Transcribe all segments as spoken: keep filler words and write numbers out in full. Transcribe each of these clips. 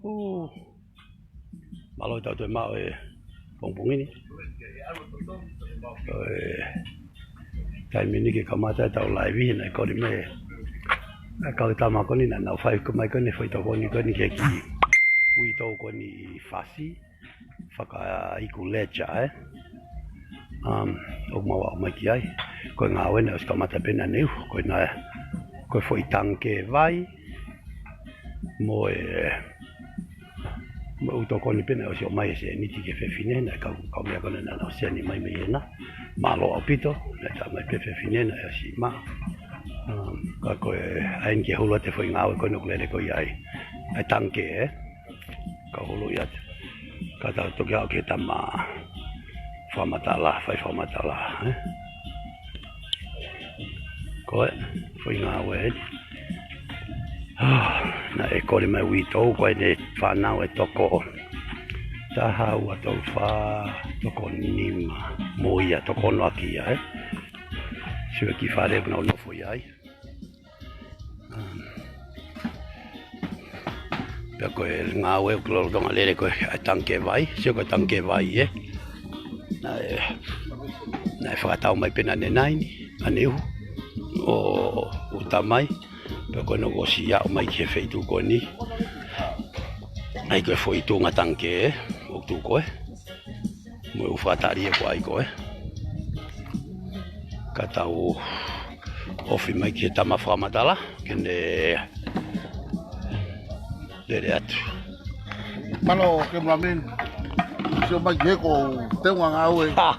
Ū, mālō ʻetau toe maʻu e pongipongi ni. Ko e taimi ni ke kamata ʻetau laivi he naʻe kole mai e kau tama ko eni naʻa nau fai ko mai ko eni foʻi tokoni ko eni ki he kiʻi uitou ko eni ʻi Fasi. Fakaiku Leja, ē. Um, ʻoku mau aʻu mai ki ai. Ko e ngāue naʻe ʻosi kamata pē naʻa ne uhu. Ko e naʻe, ko e foʻi tangikē vai. Mo e, mo e ʻū tokoni pē naʻe ʻosi ʻomai ʻe he sēniti ki he fefine, naʻe kau, kau meʻa ko ena naʻa nau seni mai mei hena. Mālō ʻaupito, naʻe tā mai pē fefine, naʻe ʻosi maʻu. Um, ka ko e, ʻai ke hulu atu e foʻi ngāue ko ena ʻoku lele ko ia ai. ʻAi tangikē, ē. Ka holo ia te. Ka tau toki aʻu ki he tama fakamatala, fai fakamatala, ē? Ko e, foʻi ngāue eni. Ah, naʻe kole mai uitou, ko ʻene fānau ʻe toko taha, ua, tolu, fā, toko nima. Mo ia, toko ono ʻaki ia, ē? Sio ki he fale ʻoku nau nofo ai. Pea ko e ngāue ʻoku lolotonga lele ko e ʻai tangikē vai, sio ko e tangikē vai, ē. Naʻe, naʻe fakatau mai pē naʻa ne nai ni, naʻa ne uhu, ʻo, ʻo tā mai, pea ko ena kuo ʻosi aʻu mai ki he feituʻu ko eni. ʻAi ko e foʻi tuʻunga tangikē, ē, ʻoku tuʻu ko ē. Mo e ʻū fakatali ē ko ai ko ē. Ka tau ofi mai ki he tama fakamatala, ke ne lele atu. Mālō, Kemulamin. Sio mai ki he ko e teunga ngāue. Ha!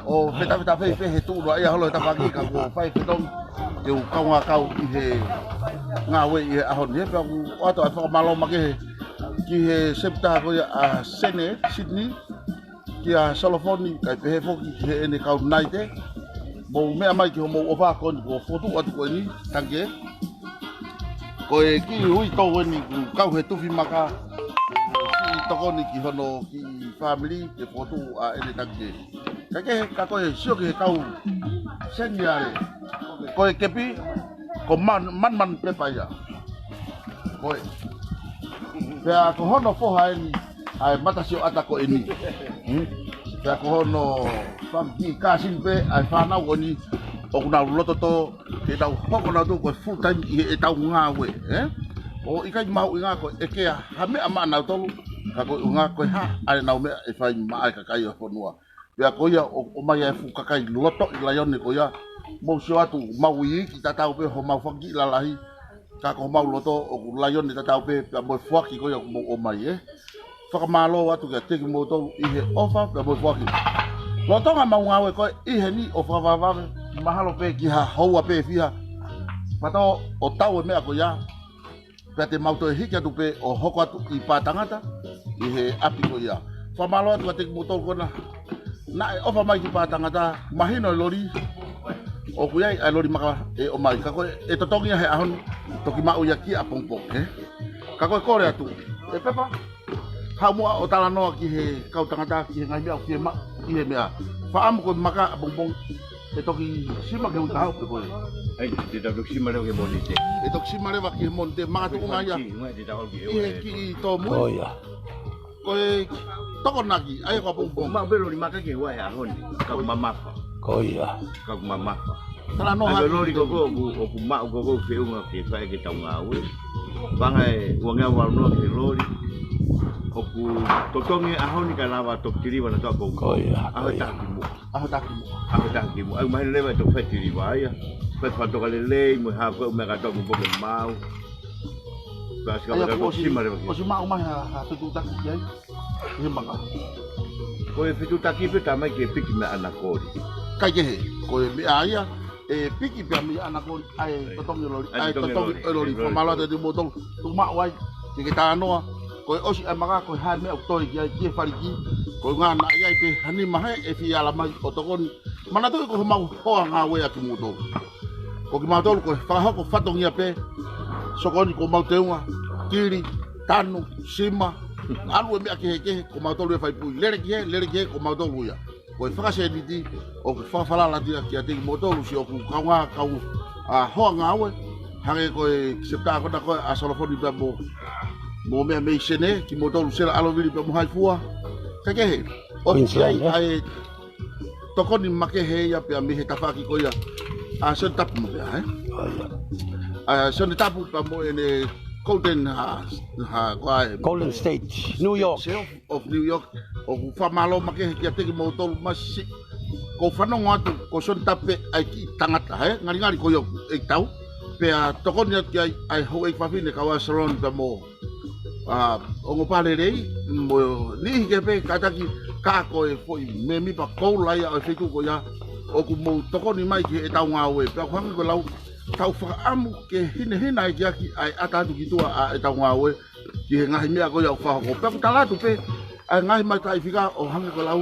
ʻO fetafeta fei fē he tuʻu loa ia holo he tafaʻaki ka kuo fai fetongi. Ke u kaungā kau ʻi he ngāue ʻi he ʻaho ni. He pea ʻoku ʻoatu ai e fakamālō makehe ki he septa ko ia ʻa Sene, Sydney. Kia Solofoni, kae pehē foki ki heʻene kau naite. Mou meʻa mai ki hoʻomou ʻofa ko eni, kuo fotu atu ko eni, tangikē. Ko e kiʻi uitou eni, kuo kau he tufi maka. Siʻi tokoni ki hono kiʻi fāmili, ke fotu ʻa ʻene tangikē. Kae kehe, ka ko e sio ki he kau seniale. Ko e kepi, ko man, man, man pepa ia. Ko e. Pea ko hono foha eni, ʻa e matasioʻata ko eni. Hmm? Pea ko hono fanga kiʻi kāsini pē, ʻa e fānau ko eni, ʻoku nau loto tō, ke nau hoko nautolu ko e full time ʻi heʻetau ngāue, ē? ʻOku ʻikai mahuʻinga ko e ʻeke ha meʻa maʻanautolu, ka ko e ʻuhinga ko e hā ʻenau meʻa ʻe fai maʻa e kakai ʻo e fonua. Pea ko ia ʻo, ʻomai e fuʻu kakai lotoʻi laione ko ia. Mou sio atu, mau iiki tatau pē homau fanga kiʻi lalahi. Ka ko homau loto ʻoku laione tatau pē, pea mo e foaki ko ia ʻoku mou ʻomai, ē. Fakamālō atu kiate kimoutolu ʻi he ʻofa, pea mo e foaki. Lolotonga ʻemau ngāue ko ē ʻi heni ʻo fakavavevave, mahalo pē ki ha houa pē fiha. Pea tō ʻo tau e meʻa ko ia. Pea te mau toe hiki atu pē ʻo hoko atu ʻi Pātangata, ʻi he ʻapi ko ia. Fakamālō atu kiate kimoutolu ko ena. Naʻe ʻofa mai ki Pātangata, mahino e loli, ʻoku ʻi ai ʻa e loli maka ʻe ʻomai. Ka ko e, ʻe totongi ia he ʻaho ni, toki maʻu ia ki ʻapongipongi, ē? Ka ko e kole atu. ʻE Pepa, haʻu muʻa ʻo talanoa ki he kau tangata, ki he ngaahi meʻa ʻoku fie maʻu, ʻi he meʻa. Fakaʻamu ko e maka ʻapongipongi, ʻe toki sima ki he uike kahaʻu pē ko ē. ʻAi, te tau toki sima leva ki he Mōnite. ʻE toki sima leva ki he Mōnite, makatuʻunga ia. Ki he Mōnite, te tau ʻalu ki he ʻi he ʻoe. Kiʻi tōmui. Ko ia. Ko e Tokonaki, ʻa ia ko ʻapongipongi. Maʻu pē loli maka ki he ua he ʻaho ni. Ka ʻoku mamafa. Ko ia. Ka ʻoku mamafa. Talanoa ʻa e hake loli ki ko ē ʻoku, ʻoku maʻu ko ē ʻoku feʻunga ke fai ke tau ngāue. Panga e uangeau valu noa ki he loli. ʻOku totongi e ʻaho ni ka lava toki tiliva naʻa toa ko. Ko ia, ʻAho ko ia. Taha ki muʻa. ʻAho taha ki muʻa. ʻAho taha ki muʻa. ʻOku mahino leva ʻe toki fai tiliva ia. Fai fakatoka lelei, mo e hā ko ē ʻū meʻa kātoa ʻoku mou maʻu. Pea ʻosi ka ʻIa, ka kuo ʻosi, sima leva ki ai. ʻOsi maʻu mai ha, ha fetuʻutaki ki ai. ʻI he maka. Ko e fetuʻutaki pē tā mai ke piki mei ʻAnakoli. Kae kehe, ko e meʻa ia, ʻe piki pē mei ʻAnakoli, ʻa e totongi loli, ʻa e totongi loli, ʻa e totongi loli. Fakamālō atu kiate kimoutolu, tuku maʻu ai, ke ke talanoa, ko e ʻosi ʻa e maka, ko e hā e meʻa ʻoku toe ki ai, ki he faliki, ko e ʻuhinga naʻe ʻi ai pē ha nima hē ʻe fie ala mai ʻo tokoni, Manatuʻi ko homau hoa ngāue ʻa kimoutolu. Ko kimautolu ko e fakahoko fatongia pē, sokoni ko homau teunga, kili, tanu, sima, ʻalu e meʻa kehekehe, ko mautolu e faipui, lele ki hē, lele ki hē, ko mautolu ia. Ko e fakasēniti, ʻoku fakafalala atu ia kiate kimoutolu, siʻoku kaungā kau, ʻa, hoa ngāue, hangē ko e septa ko ena ko ē ʻa Solofoni pea mo Mo meʻa mei Senē, kimoutolu Sela ʻAlovili pea mo Haifua. Kae kehe, ʻoku ʻi ai ʻa e tokoni makehe ia pea mei he tafaʻaki ko ia ʻa Sione Tapu mo pea, ē? ʻA Sione Tapu pea mo ʻene Golden, ha, ha, ko e Golden State, New York. State of New York. ʻOku fakamālō makehe kiate kimoutolu masi. Ko e fanongo atu, ko Sione Tapu ʻa e kiʻi tangata, ē? Ngalingali ko ia ʻoku ʻi ai e tau. Pea tokoni atu ki ai ʻa e houʻeiki fafine kau ai ʻa Saloni pea mo ʻa, ongo pale lelei, mo e niʻihi kehe pē kātaki, ka ko e foʻi mēmipa koula ia ʻo e feituʻu ko ia, ʻoku mou tokoni mai ki heʻetau ngāue, pea ʻoku hangē ko e lau, tau fakaʻamu ke hinehina ʻekiaki ʻa e ʻata atu ki tuʻa ʻa ʻetau ngāue, ki he ngaahi meʻa ko ia ʻoku fakahoko. Pea ʻoku tala atu pē, ʻa e ngaahi mataʻifika ʻo hangē ko e lau,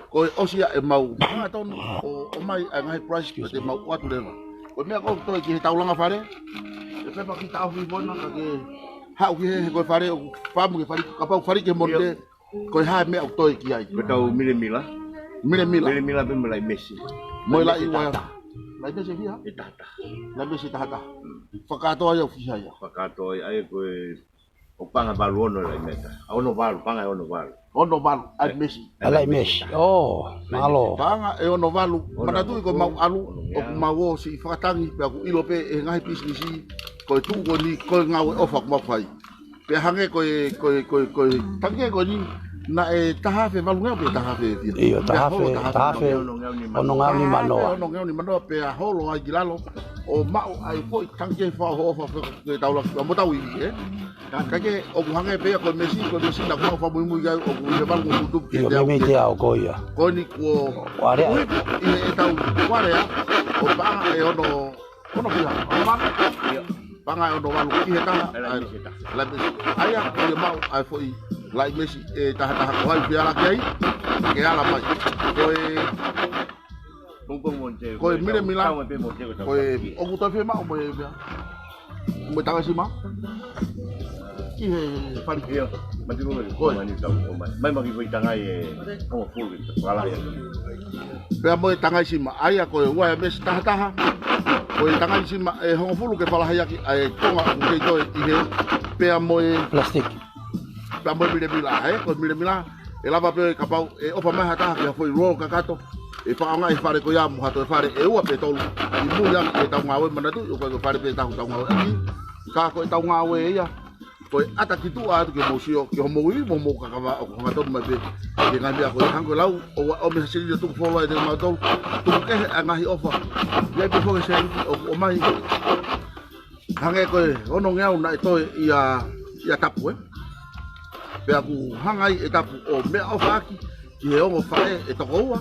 ko e ʻosi ia ʻemau hangatonu ʻo, ʻomai ʻa e ngaahi prize pea te mau ʻoatu leva. Ko e meʻa ko ē ʻoku toe ki he taulanga fale, ʻe pepa ki taʻofi vona ka ke haʻu ki he, he ko e fale ʻoku famu ke fali, kapau fali ke monde, ko e hā e meʻa ʻoku toe ki ai. Ko e tau milemila. Milemila. Milemila pea mo e laʻi mesi. Mo e laʻi mesi ua. Taha taha. Laʻi mesi ʻe fiha? ʻE taha taha. Laʻi mesi ʻe taha taha. Fakakātoa ia ʻoku fiha ia? Fakakātoa ia, ʻa ia ko e ʻoku paʻanga valu ono laʻi mesi. ʻA ono valu, paʻanga ʻe ono valu. Ono valu, ʻa e mesi. ʻA e laʻi mesi. ʻO, mālō. Paʻanga ʻe ono valu, manatuʻi ko ʻemau ʻalu, ʻoku mau ʻosi fakatangi, pea ʻoku ʻilo pē ʻe he ngaahi pisinisi, ko e tuʻu ko eni, ko e ngāue ʻofa ʻoku mau fai. Pea hangē ko e, ko e, ko e, ko e, tangikē ko eni, naʻe taha afe valungeau pe taha afe fiha? ʻIo, taha afe, taha afe, onongeau nima noa. Taha afe onongeau nima noa, pea holo ai ki lalo, ʻo maʻu ai foʻi tangikē fakaʻofoʻofa, ke tau laki, mo tau ivi, ē? Kae kehe, ʻoku hangē pē ia ko e mesi, ko e mesi naʻa mau fakamuimui ai, ʻoku ʻi he valu ko tupu ki he teau. ʻIo, mei teau ko ia. Ko eni kuo ʻuhi ʻi heʻetau kuarea, ʻo paʻanga ʻe ono, ono fiha, ono valu. ʻIo. Paʻanga ʻe ono valu ki he taha. Laʻi mesi ʻe taha. Laʻi mesi. ʻA ia, ʻoku maʻu ai foʻi laʻi mesi ʻe taha taha ko hai fie ala ki ai, ke ala mai. Ko e Pongipongi mo e, ko e milemila, ko e, ʻoku toe fiemaʻu mo e meʻa. Mo e tangai sima. Ki he fali. ʻIo, mati mo e, ko e mani tau, ʻomai. Mai maki foʻi tangai ʻe hongofulu ke fakalahi ʻaki. Pea mo e tangai sima, ʻa ia ko e uaea mesi taha taha. Ko e tangai sima ʻe hongofulu ke fakalahi ʻaki, ʻa e konga ʻoku kei toe ʻi hē. Pea mo e plastic. Pea mo e milemila, ē, ko e milemila, ʻe lava pē kapau ʻe ʻofa mai ha taha ki ha foʻi roll kakato, ʻe fakaʻaongaʻi e fale ko ia mo ha toe fale ʻe ua pe tolu, ʻi mui ange ʻetau ngāue, manatuʻi ʻoku ʻikai ko e fale pē ʻe taha ʻoku tau ngāue ʻaki. Ka ko ʻetau ngāue ia, ko e ʻata ki tuʻa atu ke mou sio, ki hoʻomou ivi mo hoʻomou kakava ʻoku hangatonu mai pē ki he ngaahi meʻa ko ia. Hangē ko e lau, ʻoua ʻe ʻomi ha seniti ʻo tuku fuoloa ʻiate kimautolu, tuku kehe ʻa e ngaahi ʻofa. ʻI ai pē foki e seniti ʻoku ʻomai. Hangē ko e onongeau naʻe toe ʻia, ʻia Tapu, ē. Pea ʻoku hanga ai ʻe Tapu ʻo meʻaʻofa ʻaki ki he ongo faʻē ʻe toko ua,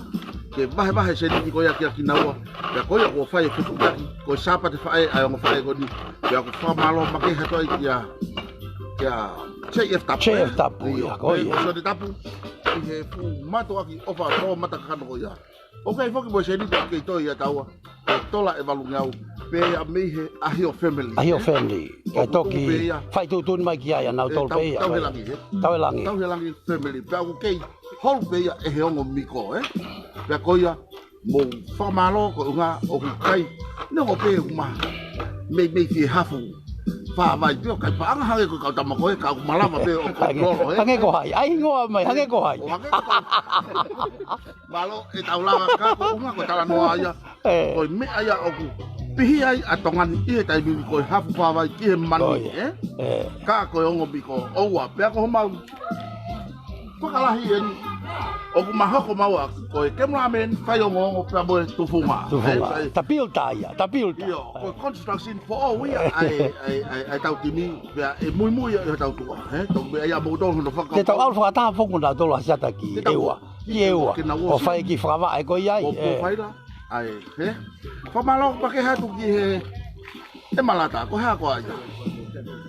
ke vahevahe e seniti ko ia kiate kinaua. Pea ko ia kuo fai e fetuʻutaki, ko e Sāpate Faʻē ʻa e ongo faʻē ko eni. Pea ʻoku fakamālō makehe atu ai kia, kia J F Tapu, ē? J F Tapu, ʻio, ʻio, ko ia. Ko Sione Tapu, ʻi he fuʻu mātuʻaki ʻofa tō mata kakano ko ia. ʻOku ʻi ai foki mo e seniti ʻoku kei toe ʻia taua, ʻe tola ʻe valungeau, pea mei he ʻAhio family. ʻAhio family. Kae toki fai tuʻutuʻuni mai ki ai ʻa nautolu pē ia. Tauhelangi, ē? Tauhelangi. Tauhelangi family. Pea ʻoku kei holo pē ia ʻe he ongo miko, ē? Pea ko ia, mou fakamālō ko e ʻuhinga ʻoku ʻikai. Neongo pē ʻoku ma meimei fie hafu. Fā vai pē ʻoku ʻikai paʻanga hangē ko e kau tama ko ē, ka ʻoku malava pē ʻo ko lolo, ē? Hangē ko hai. ʻAi hingoa mai, hangē ko hai. ʻO hangē ko hai. Mālō ʻetau langa ka ko e ʻuhinga ko e talanoa ia. Ē. Ko e meʻa ia ʻoku pihi ai ʻa Tonga ni ʻi he taimi ni ko e hafu fā vai ki he mani, ē? Ē. Ka ko e ongo miko ʻoua pea ko homau. Fakalahi eni. ʻOku ma hoko maua ko e cameraman, fai ongoongo pea mo e tufunga. Tufunga. Ē, fai. Tapiota ia, tapiota. ʻIo, ko e construction foʻou ia ʻa e, ʻa e, ʻa e, ʻa e tau timi, pea ʻe muimui ia ʻi hotau tuʻa, ē? Tau meʻa ia mo tau hono fakakau. Te tau ʻalu fakataha foki mo nautolu ʻa Siata ki ʻEua. Ki ʻEua. Ke nau ʻo fai e kiʻi fakavaʻe ko ia ai, ʻo, ʻo ē. Fai la, ʻa e, ē? Fakamālō makehe atu ki he ʻEmalata, ko e hā koā ia?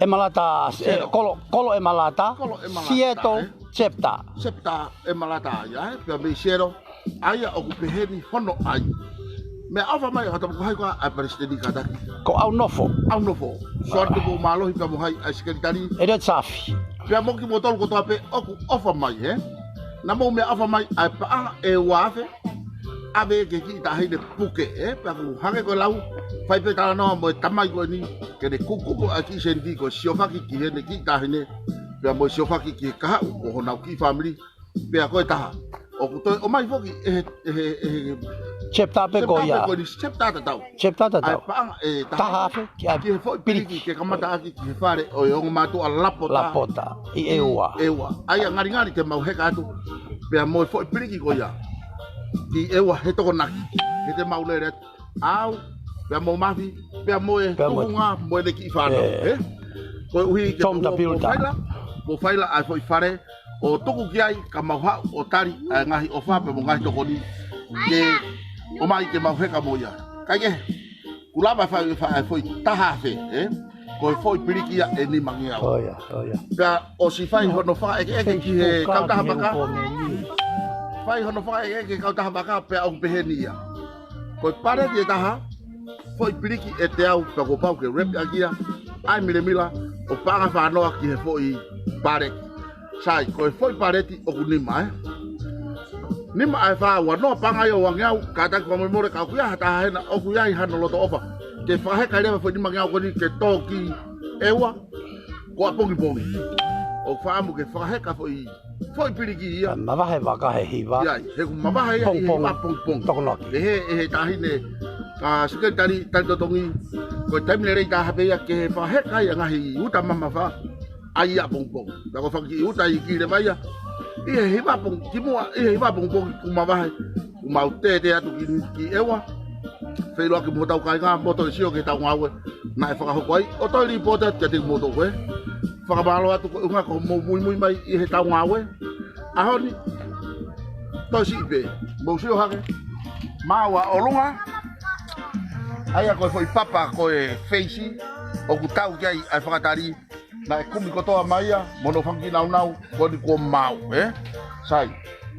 ʻEmalata, ē, Selo. Kolo, Kolo ʻEmalata, Kolo ʻEmalata, Seattle, ē? Chapter. Chapter ʻEmalata ia, ē? Pea mei Seattle, ʻa ia ʻoku pehē ni hono ʻai. Meʻaʻofa mai ʻa e tama ko hai koā ʻa e palesiteni kātaki? Ko ʻAunofo. ʻAunofo. Soane Tupoumālohi pea mo hai ʻa e sekelitali? Eliot Safi. Pea mo kimoutolu kotoa pē ʻoku ʻofa mai, ē? Naʻa mou meʻaʻofa mai ʻa e paʻanga ʻe ua afe. ʻave ki he kiʻi taʻahine puke, ē? Pea ʻoku hangē ko e lau, fai pē talanoa mo e tamai ko eni, ke ne kukupu ʻa e kiʻi seniti ko e siofaki ki heʻene kiʻi taʻahine, pea mo e siofaki ki he kahaʻu ʻo honau kiʻi fāmili, pea ko e taha. ʻOku toe ʻomai foki ʻe he, ʻe he, ʻe he Chapter pē ko ia. Chapter pē ko eni, chapter tatau. Chapter tatau. ʻA e paʻanga ʻe taha. Taha afe ki ai. Ki he foʻi piliki ke kamata ʻaki ki he fale ʻo e ongo mātuʻa Lapota. Lapota, ʻi ʻEua. ʻEua. ʻA ia ngalingali te mau heka atu. Pea mo e foʻi piliki ko ia. ʻI ʻEua he Tokonaki. He te mau lele atu. Au, pea mo Mafi, pea mo e Pea mo Tukunga, mo ʻene kiʻi fānau, ē. ʻĒ? Koeʻuhi ke Tom the Builder. Mo faila, mo faila ʻa e foʻi fale, ʻo tuku ki ai, ka mau haʻu ʻo tali ʻa e ngaahi ʻofa pea mo e ngaahi tokoni ke ʻomai ke mau heka mo ia. Kae kehe, kuo lava fai, fai ʻa e foʻi taha afe, ē? Ko e foʻi piliki ia ʻe nimangeau. ʻO ia, ʻo ia. Pea ʻosi fai hono fakaʻekeʻeke ki he kautaha vaka. Fai hono fakaʻekeʻeke ki he kautaha vaka pea ʻoku peheni ia. Ko e paleti ʻe taha, foʻi piliki ʻe teau pea kuo pau ke wrap ʻaki ia, ʻa e milemila, ʻo paʻanga fānoa ki he foʻi paleti. Sai, ko e foʻi paleti ʻoku nima, ē? Nima ʻa e fā ua noa paʻanga ia ʻo uangeau, kātaki fakamolemole ka ʻoku ʻi ai ha taha hena ʻoku ʻi ai hano loto ʻofa ke fakaheka leva foʻi nimangeau ko eni ke tō ki ʻEua, ko ʻapongipongi. ʻOku fakaʻamu ke fakaheka foʻi foʻi piliki ia. Ka mavahe vaka he hiva. ʻIo, he ʻoku mavahe ia ʻi he Pongipongi. Hiva pongipongi. Tokonaki. ʻE he, ʻe he taʻahine, ka Sekelitali Talitotongi, ko e taimi lelei taha pē ia ke fakaheka ai ʻa e ngaahi uta mamafa, ʻa ia ʻapongipongi. Pea ko e fanga kiʻi uta ʻi kile vai ia. ʻI he hiva pongi, kimuʻa, ʻi he hiva pongipongi kuo mavahe, kuo mau tētē atu ki, ki ʻEua. Feʻiloaki mo hotau kāinga, mo toe sio ki heʻetau ngāue naʻe fakahoko ai, ʻo toe lipooti atu kiate kimoutolu, ē. Fakamālō atu koeʻuhi ko hoʻomou muimui mai ʻi heʻetau ngāue. ʻAho ni, toe siʻi pē, mou sio hake. Maua ʻolunga. ʻA ia ko e foʻi papa ko e feisi, ʻoku tau ki ai ʻa e fakatali, naʻe kumi kotoa mai ia mo hono fanga kiʻi nāunau, ko eni kuo maau, ē? Sai.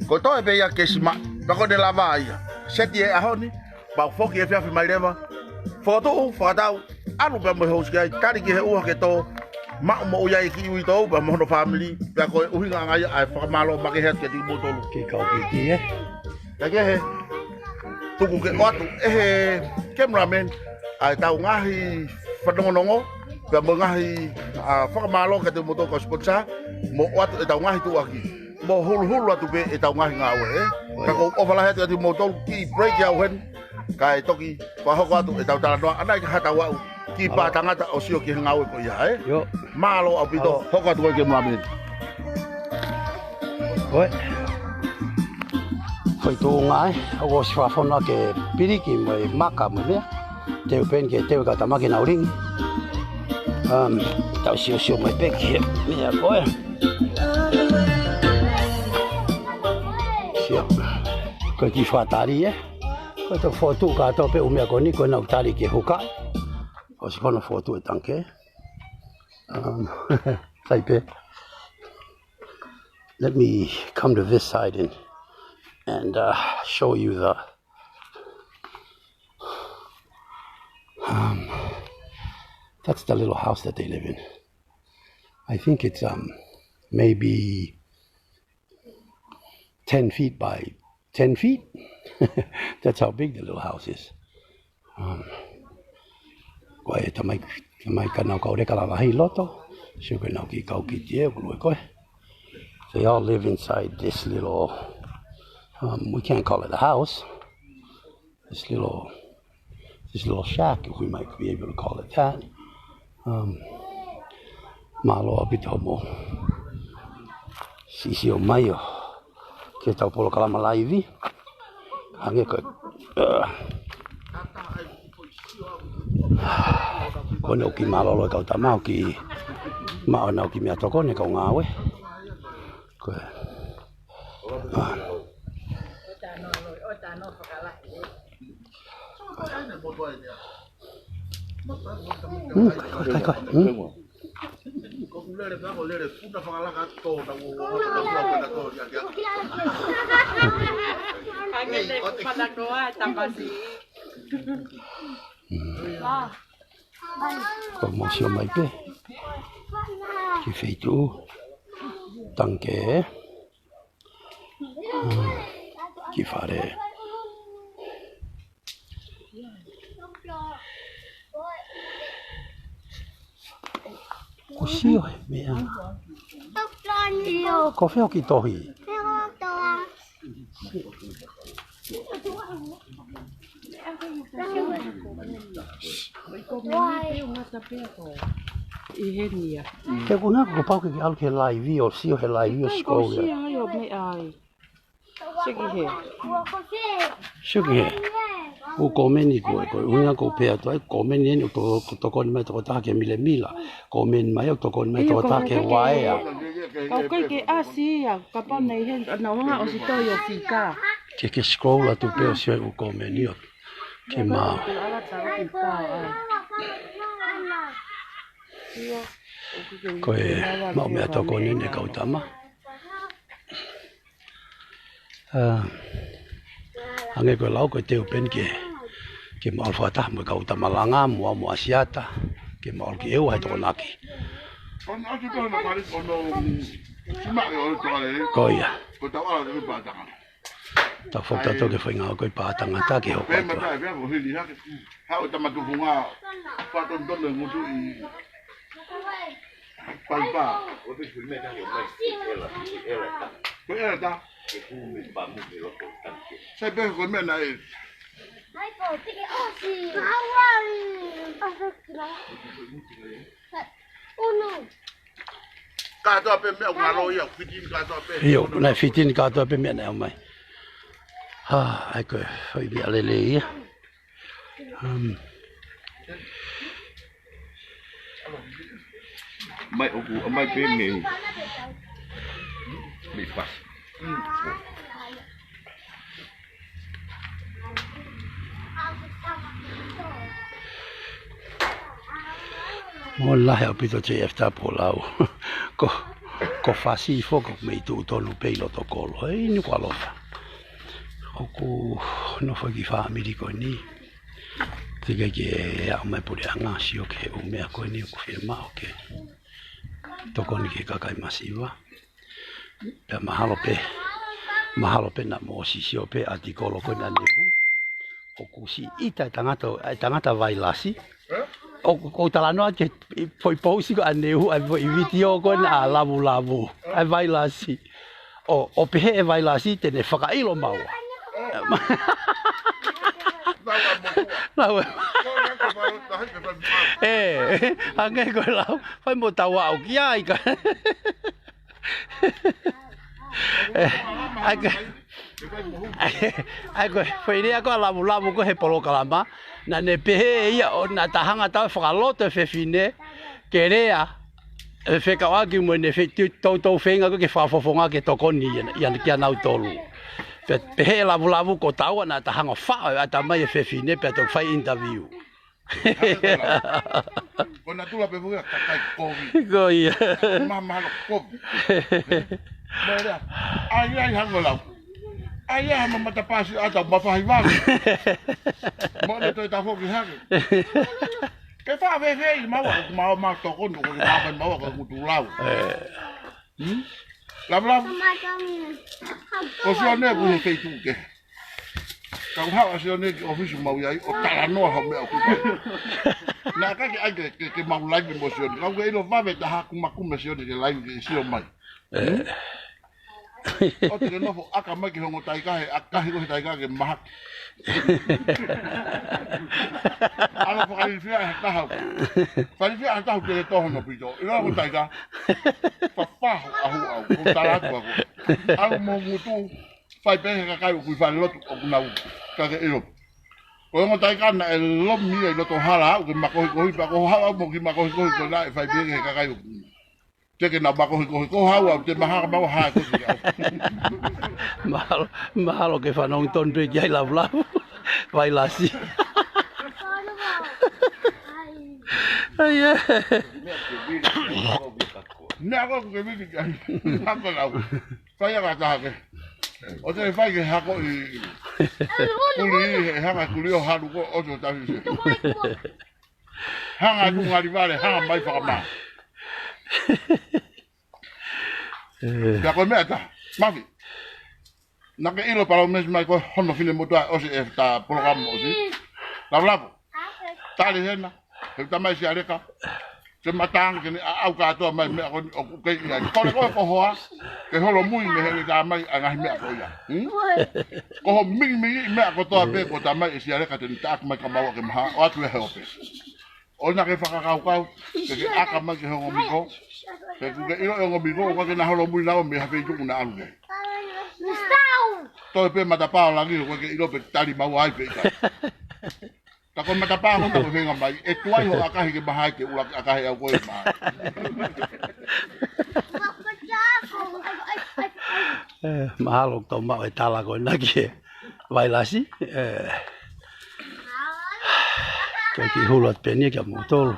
Ko e toe pē ia ke simaʻi, pea ko ʻene lava ia. Seti e ʻaho ni, pea foki efiafi mai leva. Fokotuʻu, fakatau, ʻalu pea mo e host ki ai, tali ki he ʻuha ke tō, maʻu moʻui ai e kiʻi uitou pea mo hono fāmili, pea ko e ʻuhinga ia ʻa e fakamālō makehe atu kiate kimoutolu. Kiʻi kau piti, ē? Kae kehe, tuku ke ʻoatu ʻe he cameraman ʻa ʻetau ngaahi fanongonongo, pea mo e ngaahi, ʻa, fakamālō kiate kimoutolu kau sponsor, mo ʻoatu ʻetau ngaahi tuʻuaki, mo huluhulu atu pē ʻetau ngaahi ngāue, ē? Ka ʻoku ou ʻofa lahi atu kiate kimoutolu, kiʻi break ia ʻo heni, kae toki fakahoko atu ʻetau talanoa, ʻanai ka hata wau ki pā tangata ʻo sio ki he ngāue ko ia, ē? ʻIo. Mālō ʻaupito, hoko atu koe ke muameni. Koe. Foʻi tuʻunga, ē, ʻoku ʻosi fakafonu ʻaki e piliki mo e maka mo e meʻa. Teu pē eni ke teu e kau tama ke nau lingi. Um, tau siosio mai pē ki he meʻa ko ē. Sio. Ko e kiʻi fakatali, ē. Ko e tau fokotuʻu kātoa pē ʻū meʻa ko eni, ko ʻenau tali ki he huka. ʻOsi ko hono fokotuʻu e tangikē. Um, sai pē. Let me come to this side and, and, uh, show you the, um, that's the little house that they live in. I think it's, um, maybe ten feet by ten feet. That's how big the little house is. Um, ko e tamai, tamai ka nau kau leka lalahi loto. Sio ko ʻenau kiʻi kau kiti ē, ʻoku lue koe. They all live inside this little, um, we can't call it a house. This little, this little shack, if we might be able to call it that. Um, mālō ʻaupito hoʻomou sio mai ʻo ki heʻetau polokalama laivi. Hangē ko e, uh, ko ʻenau kiʻi mālōlō e kau tama ʻo kiʻi maʻu ʻenau kiʻi meʻatokoni e kau ngāue. Ko e, uh, Hmm, kai, kai, kai. Hmm. Ko e mou sio mai pē ki he feituʻu tangikē. Hmm. Kiʻi fale. Kuo sio he meʻa. Ko fē hoʻo kiʻi tohi? ʻI heni ia. He ko ena kuo pau ke ke ʻalu ki he live ʻo sio he live ʻo scroll ia. Sio ki hē. Sio ki hē. ʻOku komeni koe, ko e ʻuhinga ʻoku ou pehē atu ai, komeni eni ʻoku to-, ʻoku tokoni mai tokotaha ke milemila. Komeni mai ʻoku tokoni mai tokotaha ke vaea. Ka ʻoku ʻikai ke ʻasi ia, kapau naʻe ʻi heni, naʻa nau hanga ʻo ʻosi tohi ʻo fika. Ke ke scroll atu pē ʻo sio ʻoku komeni ʻo ke mau. Ko e maʻu meʻatokoni eni e kau tama. ʻA, hangē ko e lau ko e teu pē eni ke, ke mau ʻalu fakataha mo e kau tama langa, mo au mo ʻAsiata, ke mau ʻalu ki ʻEua he Tokonaki. Ko ia. Tau foki tautolu ki he foʻi ngāue ko e pātangata ke hoko atu. Haʻu tama tufunga, fatondono ngutu i Paipa. Ko e pisi meʻa tahi ʻo mai si ela, si ela ta. Ko ela ta. Ke kumi pamu ke loko tanke. Sai pē ko e meʻa naʻe. Unu. Kātoa pē meʻa ʻoku ngalo ia, fitini kātoa pē. ʻIo, naʻe fitini kātoa pē meʻa naʻe ʻomai. Ha, ʻai ko e, foʻi meʻa lelei ia. Um. Mai ʻoku, mai pē mei, mei pasi. Mo lahi ʻaupito J F Tapu ʻo lau. Ko, ko Fasi foki ʻoku mei tuʻu tonu pē ʻi loto kolo. Hei, inu ko alofa. ʻOku nofo ki he fāmili ko eni. Teʻeki ke aʻu mai puleʻanga sio ki he ʻū meʻa ko eni ʻoku fiemaʻu ke tokoni ki he kakai masiva. Pea mahalo pē, mahalo pē naʻa mou ʻosi sio pē ʻatikolo ko ena ʻa Nehu. ʻOku siʻi ʻita e tangata, e tangata vailasi. ʻOku, ʻoku ou talanoa ki he foʻi pousi ko ʻa Nehu, ʻa e foʻi vitiō ko ena ʻa Lavulavu. ʻA e vailasi. ʻO, ʻo pehē ʻe vailasi te ne fakaʻilo maua. Lau e. ʻE, hangē ko e lau, fai mo tau aʻu ki ai ka. ʻE, ʻai ko e, ʻai ko e, foʻi lea ko ē ʻa Lavulavu ko ē he polokalama, naʻa ne pehē ʻe ia ʻo naʻa ta hanga ʻo tau fakaloto e fefine, ke lea, ʻe fekauʻaki mo ʻene fe-, ti-, toutou feinga ko ē ke fakafofonga ke tokoni ia, ia kia nautolu. Pe-, pehē ʻe Lavulavu ko taua naʻa ta hanga ʻo faʻo e ʻatamai e fefine pea toki fai interview. Ko natula pē foki ʻa e kakai kovi. Ko ia. Ma-, mahalo kovi. Mo e lea, ʻai, ʻai, hangē ko e lau. ʻAi, ʻai, hama matapasi ʻata, ma fahi vave. Mo ne toe tafoki hake. Ke faʻa fēfē ʻi maua, ʻoku maua ma tokoni, ʻoku ke maua maua, ʻoku tulau. Hmm? Lavulavu. Ko Sione ʻoku ʻi he feituʻu kehe. Ka u haʻu ʻa Sione ki ʻōfisi mau ʻi ai, ʻo talanoa hao meʻa ʻoku fai. Naʻe ʻikai ke ʻai ke, ke, ke mau laivi mo Sione. Ka u ke ʻilo vave taha kumakume Sione ke laivi ke sio mai. Hmm? ʻO te ke nofo ʻaka mai ki he ongo taika he ʻakahi ko he taika ke mahaki. ʻAlu fakalilifiaʻi ha taha. Fakalilifiaʻi ha taha te ke toho no pito. ʻIlo ongo taika. Fafaho ʻahu au. Ko tala atu ako. ʻAlu mo ngutu. Fai pē he kakai ʻoku ʻi fale lotu ʻoku nau. Ka ke ʻilo. Ko e ongo taika naʻe lomi ia ʻi loto hala au ke makohikohi pea ko haʻu au mo ki makohikohi ko naʻe fai pē he kakai ʻoku. Te ke na makohikohi, ko haʻu au te mahaka mau ha ko te au. Mahalo, mahalo ke fanongo tonu pē ki ai Lavulavu. Vailasi. ʻAi ē. Nea ko ke viki kai. Hako lau. Fai ʻa ka taha ke. ʻO te fai ke hako ʻi. Kuli he hanga kuli ʻo halu ko ʻosi ʻo tafi se. Hanga atu ngali vale, hanga mai fakamā. ʻE. Pea ko e meʻa ta, Mafi. Naʻa ke ʻilo palōmesi mai ko hono fine motuʻa ʻosi e ta polokalama ʻosi. Lavulavu. Tali hena, he tamai si aleka. Ke matangi ke ne ʻaʻau kātoa mai meʻa ko eni ʻoku kei ʻi ai. Kole koe ko hoa, ke holomui mei he ʻikai mai ʻa e ngaahi meʻa ko ia. Hmm? Ko hoʻo mingimingi meʻa kotoa pē ko e tamai ʻe Sialeka te ne taʻaki mai ka maua ke maha, ʻoatu ia he ope. ʻOua naʻa ke fakakaukau, ke ke ʻaka mai ki he ongomiko. He ʻoku ke ʻilo ʻe he ongomiko, ʻoku ʻikai ke na holomui naua mei ha feituʻu naʻa ʻalu ki ai. Toe pē matapā ʻo langi, ʻoku ʻikai ke ʻilo pe tali maua ai pe ʻikai. Ka ko e matapā ko ena ko e feinga mai, ʻe tuai hoʻo ʻakahi ke maha ai ke ʻuluaki ʻakahi au ko e maha. Eh, mahalo ʻoku tau maʻu e tala ko ena ki he vailasi, eh, ko e kiʻi hulu atu pē eni kiate kimoutolu.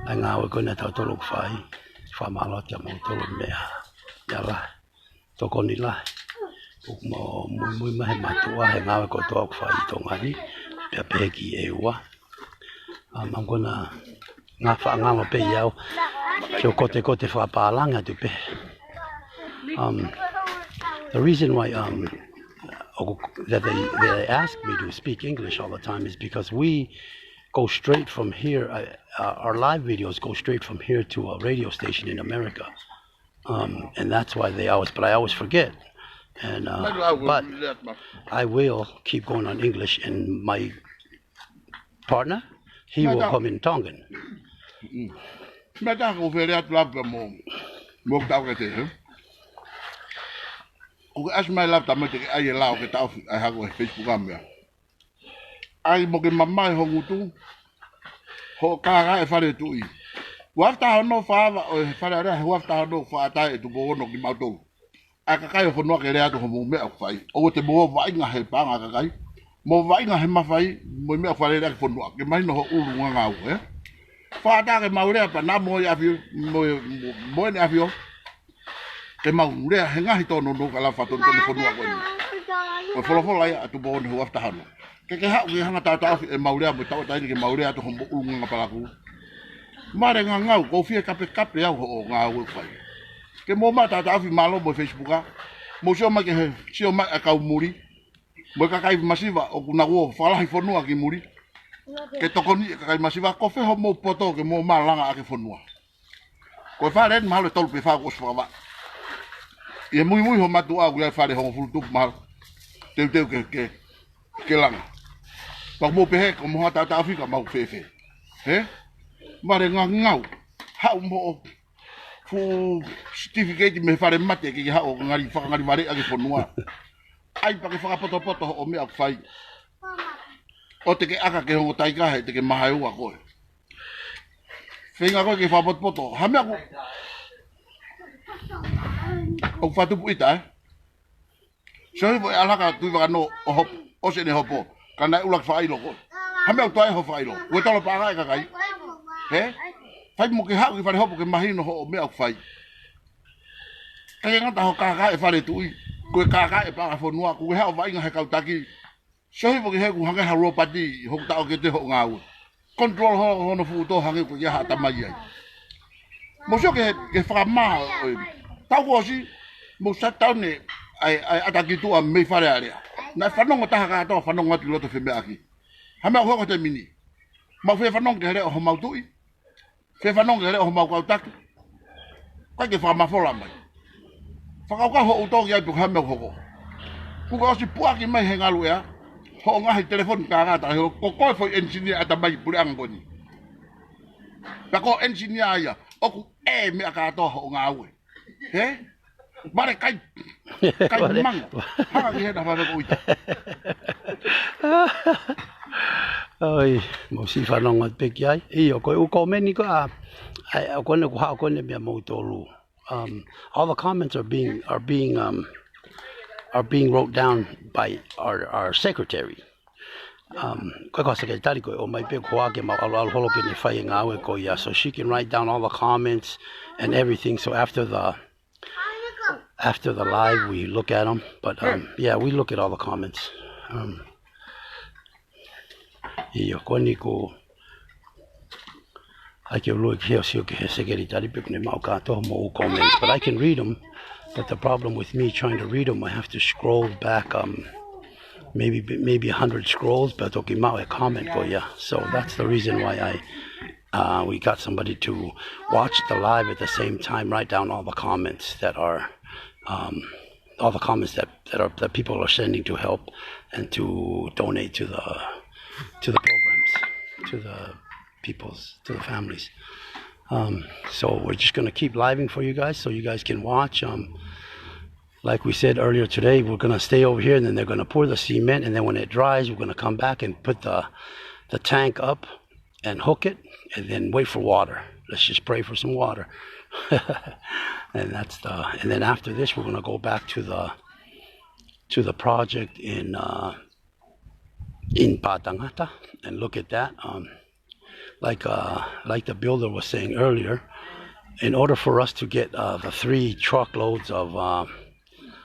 ʻA e ngāue ko ena ʻa tautolu ʻoku fai, fakamālō atu kiate kimoutolu meʻa, ia la. Tokoni lahi. ʻOku mau muimui mai he mātuʻa he ngāue kotoa ʻoku fai ʻi Tonga ni, pea pehē ki ʻEua. Um, I'm gonna ngā faʻa ngalo pē ʻi au, ke u kotekote fakapālangi atu pē. Um, the reason why, um, ʻoku, that they, they ask me to speak English all the time is because we go straight from here, uh, uh, our live videos go straight from here to a radio station in America. Um, and that's why they always, but I always forget. And, uh, but I will keep going on English, and my partner, he will come in Tongan. Meʻa taha ʻoku ou fie lea atu lava mo, mo tau ke te, he? ʻOku ke ʻasi mai lava tamai te ke ʻai e lao ke taʻofi ʻa e hako he Facebook a meʻa. ʻAi mo ke mamae ho ngutu, hoʻo kākā e fale tuʻi. Uafu taha ono fā ava ʻo e Fale Alea, he uafu taha ono faʻa tae ʻe Tupou Ono kimautolu. ʻA e kakai ʻo e fonua ke lea atu hoʻomou meʻa ʻoku fai. ʻOua te mou vaʻinga he paʻanga ʻa e kakai. Mou vaʻinga he mafai, mo e meʻa ʻoku fai lelei ʻaki e fonua. Ke mahino ho ʻulungaanga ʻaʻau, ē? Faʻa tae ke mau lea pea naʻa mo e ʻAfio, mo, mo, mo ʻEne ʻAfio. Ke mau lea he ngaahi tōnounou ka lava fatonutonu e fonua ko eni. Ko e folofola ia ʻa Tupou Ono he uafu taha ono. Ke ke haʻu ke hanga ʻo taʻotaʻofi ʻemau lea mo e tauʻatāina ke mau lea atu hoʻomou ʻulungaanga palakū. Mālie ngangau, ʻoku ou fie kapekape au hoʻo ngāue ʻoku fai. Ke mou maʻu taʻotaʻofi mālō mo e Facebook a. Mou sio mai ki he, sio mai ʻa e kau muli. Mo e kakai masiva ʻoku nau ō fakalahi fonua ki muli. Ke tokoniʻi e kakai masiva, ko fē hoʻomou poto ke mou malanga ʻaki e fonua. Ko e fale eni mahalo ʻe tolu pe fā kuo ʻosi fakavaʻe. ʻI he muimui ho mātuʻa ʻoku ʻi ai e fale hongofulu tupu mahalo. Teuteu ke, ke, ke langa. Pea mou pehē ko hoʻomou taʻotaʻofi ka mau fēfē. He? Mālie ngangau. Haʻu mo hoʻo fuʻu certificate mei he fale mate ke ke haʻu ʻo ngali fakangalivale ʻaki e fonua. ʻAi pea ke fakapotopoto hoʻo meʻa ʻoku fai. ʻOua te ke ʻaka ke hongo taika he te ke maha ʻe ua koe. Feinga koe ke fakapotopoto. Ha meʻa ʻoku, ʻoku fakatupu ʻita, ē? Sio hifo ʻe ʻAlaka Tuʻivakanō ʻo hop-, ʻosi ʻene hopo. Ka naʻe ʻuluaki fakaʻilo koe. Ha meʻa ʻoku toe ʻai hoʻo fakaʻilo. Ko e tolo paʻanga e kakai. He? Fai mo ke haʻu ki fale hopo ke mahino hoʻo meʻa ʻoku fai. ʻIkai ke ngata hoʻo kākā e fale tuʻi. Ko e kākā e paʻanga fonua. Ko e haʻu vaʻinga he kau taki. Sio hifo ki he ʻoku hangē ha lopati, hoku taʻokete hoʻo ngāue. Control ho, hono fuʻu tō hangē ko ia ha tamai ai. Mou sio ki he, ki he fakamā ʻo e. Taʻu kuo ʻosi, mou shutdown e, ʻa e, ʻa e ʻata ki tuʻa mei Fale Alea. Naʻe fanongo taha kātoa, fanongo atu ki loto fēmeʻaki. Ha meʻa ʻoku hoko he taimi ni. Mau fie fanongo ki he leʻo homau tuʻi. Fie fanongo ki he leʻo homau kau taki. ʻIkai ke fakamafola mai. Fakakaukau hoʻo tō ki ai pe ko e hā e meʻa ʻoku hoko. Kuo ke ʻosi puʻaki mai he ngaluʻea hoʻo ngaahi telefoni kākā tahi, ko koe foʻi engineer ʻa e tamai puleʻanga ko eni. Pea ko e engineer ia, ʻoku ʻē meʻa kātoa hoʻo ngāue. He? Mālie kai. Kai manga. Hanga ki he na fale ko ita. ʻOi, mou siʻi fanongo atu pē ki ai. ʻIo, ko e ʻū komeni ko ā, ʻa, ʻa ko ena ʻoku haʻu ko ena meiate kimoutolu. Um, all the comments are being, are being, um, are being wrote down by our, our secretary. Um, ko e kau sekelitali ko e ō mai pē ko ā ke mau ʻalu ʻalu holo ke ne fai e ngāue ko ia. So she can write down all the comments and everything. So after the, after the live, we look at them. But, um, yeah, we look at all the comments. Um, ʻio, ko eni ko ʻAi ke u lue ki he ʻo sio ki he sekelitali pe ʻoku ne maʻu kātoa hoʻomou comments. But I can read them. But the problem with me trying to read them, I have to scroll back, um, maybe, maybe a hundred scrolls, pea toki maʻu e comment ko ia. So that's the reason why I Uh, we got somebody to watch the live at the same time, write down all the comments that are, um, all the comments that, that are, that people are sending to help and to donate to the, to the programs, to the peoples, to the families. Um, so we're just gonna keep living for you guys so you guys can watch. Um, like we said earlier today, we're gonna stay over here, and then they're gonna pour the cement, and then when it dries, we're gonna come back and put the, the tank up and hook it, and then wait for water. Let's just pray for some water. And that's the, and then after this, we're gonna go back to the, to the project in, uh, in Pātangata and look at that. Um, like, uh, like the builder was saying earlier, in order for us to get, uh, the three truckloads of, uh,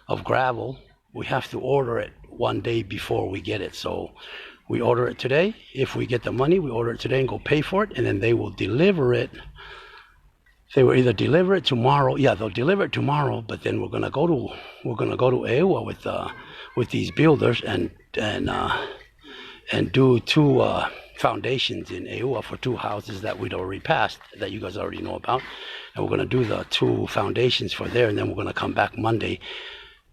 of gravel, we have to order it one day before we get it. So we order it today. If we get the money, we order it today and go pay for it, and then they will deliver it. They will either deliver it tomorrow. Yeah, they'll deliver it tomorrow, but then we're gonna go to, we're gonna go to ʻEua with, uh, with these builders and, and, uh, and do two, uh, foundations in ʻEua for two houses that we'd already passed, that you guys already know about. And we're gonna do the two foundations for there, and then we're gonna come back Monday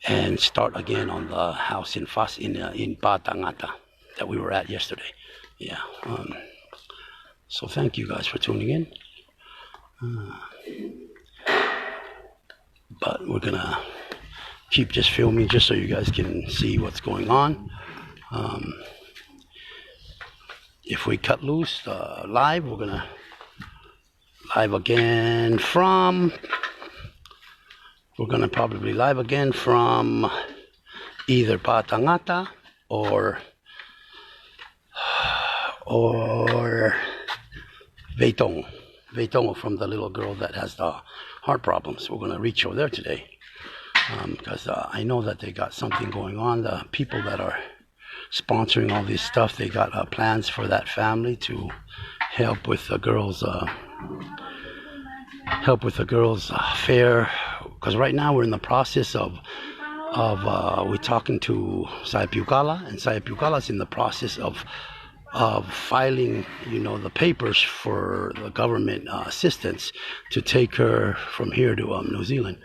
and start again on the house in Fas-, in, uh, in Pātangata that we were at yesterday. Yeah. Um, so thank you guys for tuning in. Uh, but we're gonna keep just filming just so you guys can see what's going on. Um, if we cut loose, uh, live, we're gonna live again from, we're gonna probably live again from either Pātangata or, or Veitongo. Veitongo from the little girl that has the heart problems. We're gonna reach over there today. Um, 'cause, uh, I know that they got something going on. The people that are sponsoring all this stuff, they got, uh, plans for that family to help with the girls, uh, help with the girls, uh, fare. 'Cause right now we're in the process of, of, uh, we're talking to Saipiukala, and Saipiukala is in the process of, of filing, you know, the papers for the government, uh, assistance to take her from here to, um, New Zealand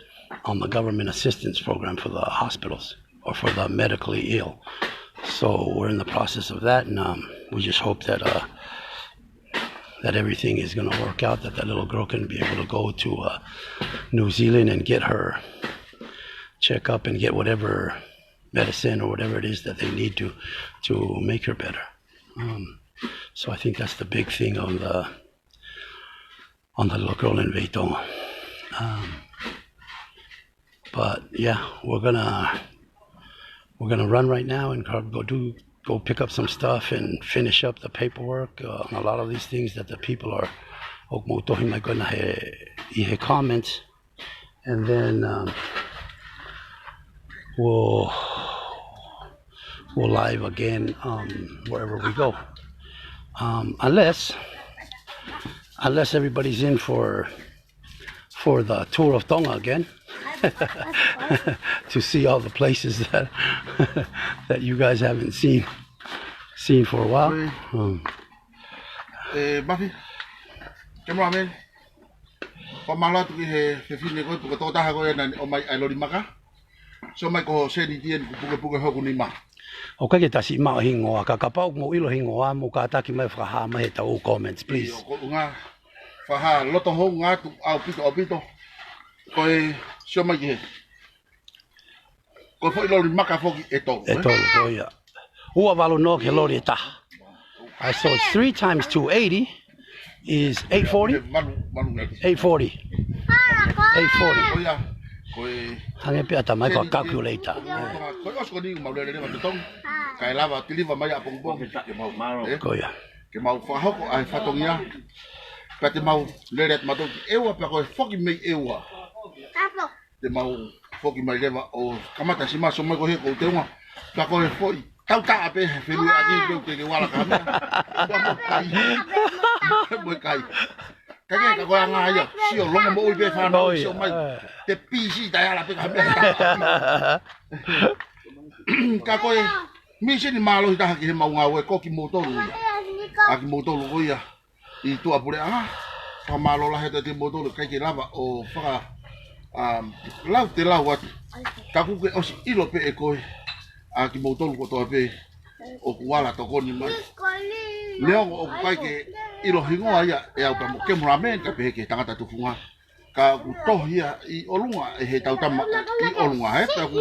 on the government assistance program for the hospitals or for the medically ill. So we're in the process of that, and, um, we just hope that, uh, that everything is gonna work out, that that little girl can be able to go to, uh, New Zealand and get her checkup and get whatever medicine or whatever it is that they need to, to make her better. Um, so I think that's the big thing on the, on the little girl in Veitongo. Um, but yeah, we're gonna, we're gonna run right now and go do, go pick up some stuff and finish up the paperwork, uh, on a lot of these things that the people are, ʻoku mou tohi mai ko ena he, ʻi he comments. And then, um, we'll, we'll live again, um, wherever we go. Um, unless, unless everybody's in for, for the tour of Tonga again to see all the places that, that you guys haven't seen, seen for a while. Oi. Um, ʻE, Mafi, ke mua me. Fakamālō atu ki he fefine ko ē, puke tokotaha ko ē naʻa ne ʻomai ʻa e loli maka. Sio mai ko Seniti eni kuo pukepuke hoku nima. ʻOku ʻikai ke tasi maʻu hingoa, ka kapau ʻoku mou ʻilo hingoa, mou kātaki mai fakahā mai heʻetau comments, please. ʻIo, ko e ʻuhinga, fakahā loto hounga atu ʻaupito, ʻaupito. Ko e sio mai ki he. Ko e foʻi loli maka foki ʻe tolu, ʻe ē? Tolu, ko ia. Ua valu noa ki he loli ʻe taha. Uh, so it's three times two eighty is eight forty? Valu, valu ngati. Eight forty. Eight forty. Ko ia, ko e Hangē pē ʻa e tamai ko e Seniti, calculator. Ko e ʻosi ko eni mau lele leva totongi. Kae lava tiliva mai ʻapongipongi. Ke mau, ē? Ko ia. Ke mau fakahoko ʻa e fatongia. Pea te mau lele atu mautolu ki ʻEua, pea ko e foki mei ʻEua. Te mau foki mai leva ʻo kamata siʻi maso mai ko ē ko e teunga. Pea ko e foʻi tautaʻa pē he feluʻaki pē ʻoku teʻeki ke u ala ki ha meʻa. Pea mo e kai. Mo e kai. Ka ke ka ko e anga ia, sio longo moʻui pē fānau. Ko ia, sio mai. ʻE. Te pisi taʻe ala pē ki ha meʻa. Ka ko e misini mālohi taha ki he mau ngāue ko kimoutolu ia. ʻA kimoutolu ko ia. ʻi tuʻapuleʻanga. Fakamālō lahi atu kiate kimoutolu, ʻikai ke lava ʻo faka, um, lau te lau atu. Ka kuo ke ʻosi ʻilo pē ʻe koe, ʻa kimoutolu kotoa pē ʻoku ala tokoni mai. Neongo ʻoku ʻikai ke ʻilo hingoa ia ʻe au pea mo e cameraman, ka pehē ki he tangata tufunga. Ka ʻoku tohi ia ʻi ʻolunga ʻe he tautama ʻi ʻolunga, ē, pea ʻoku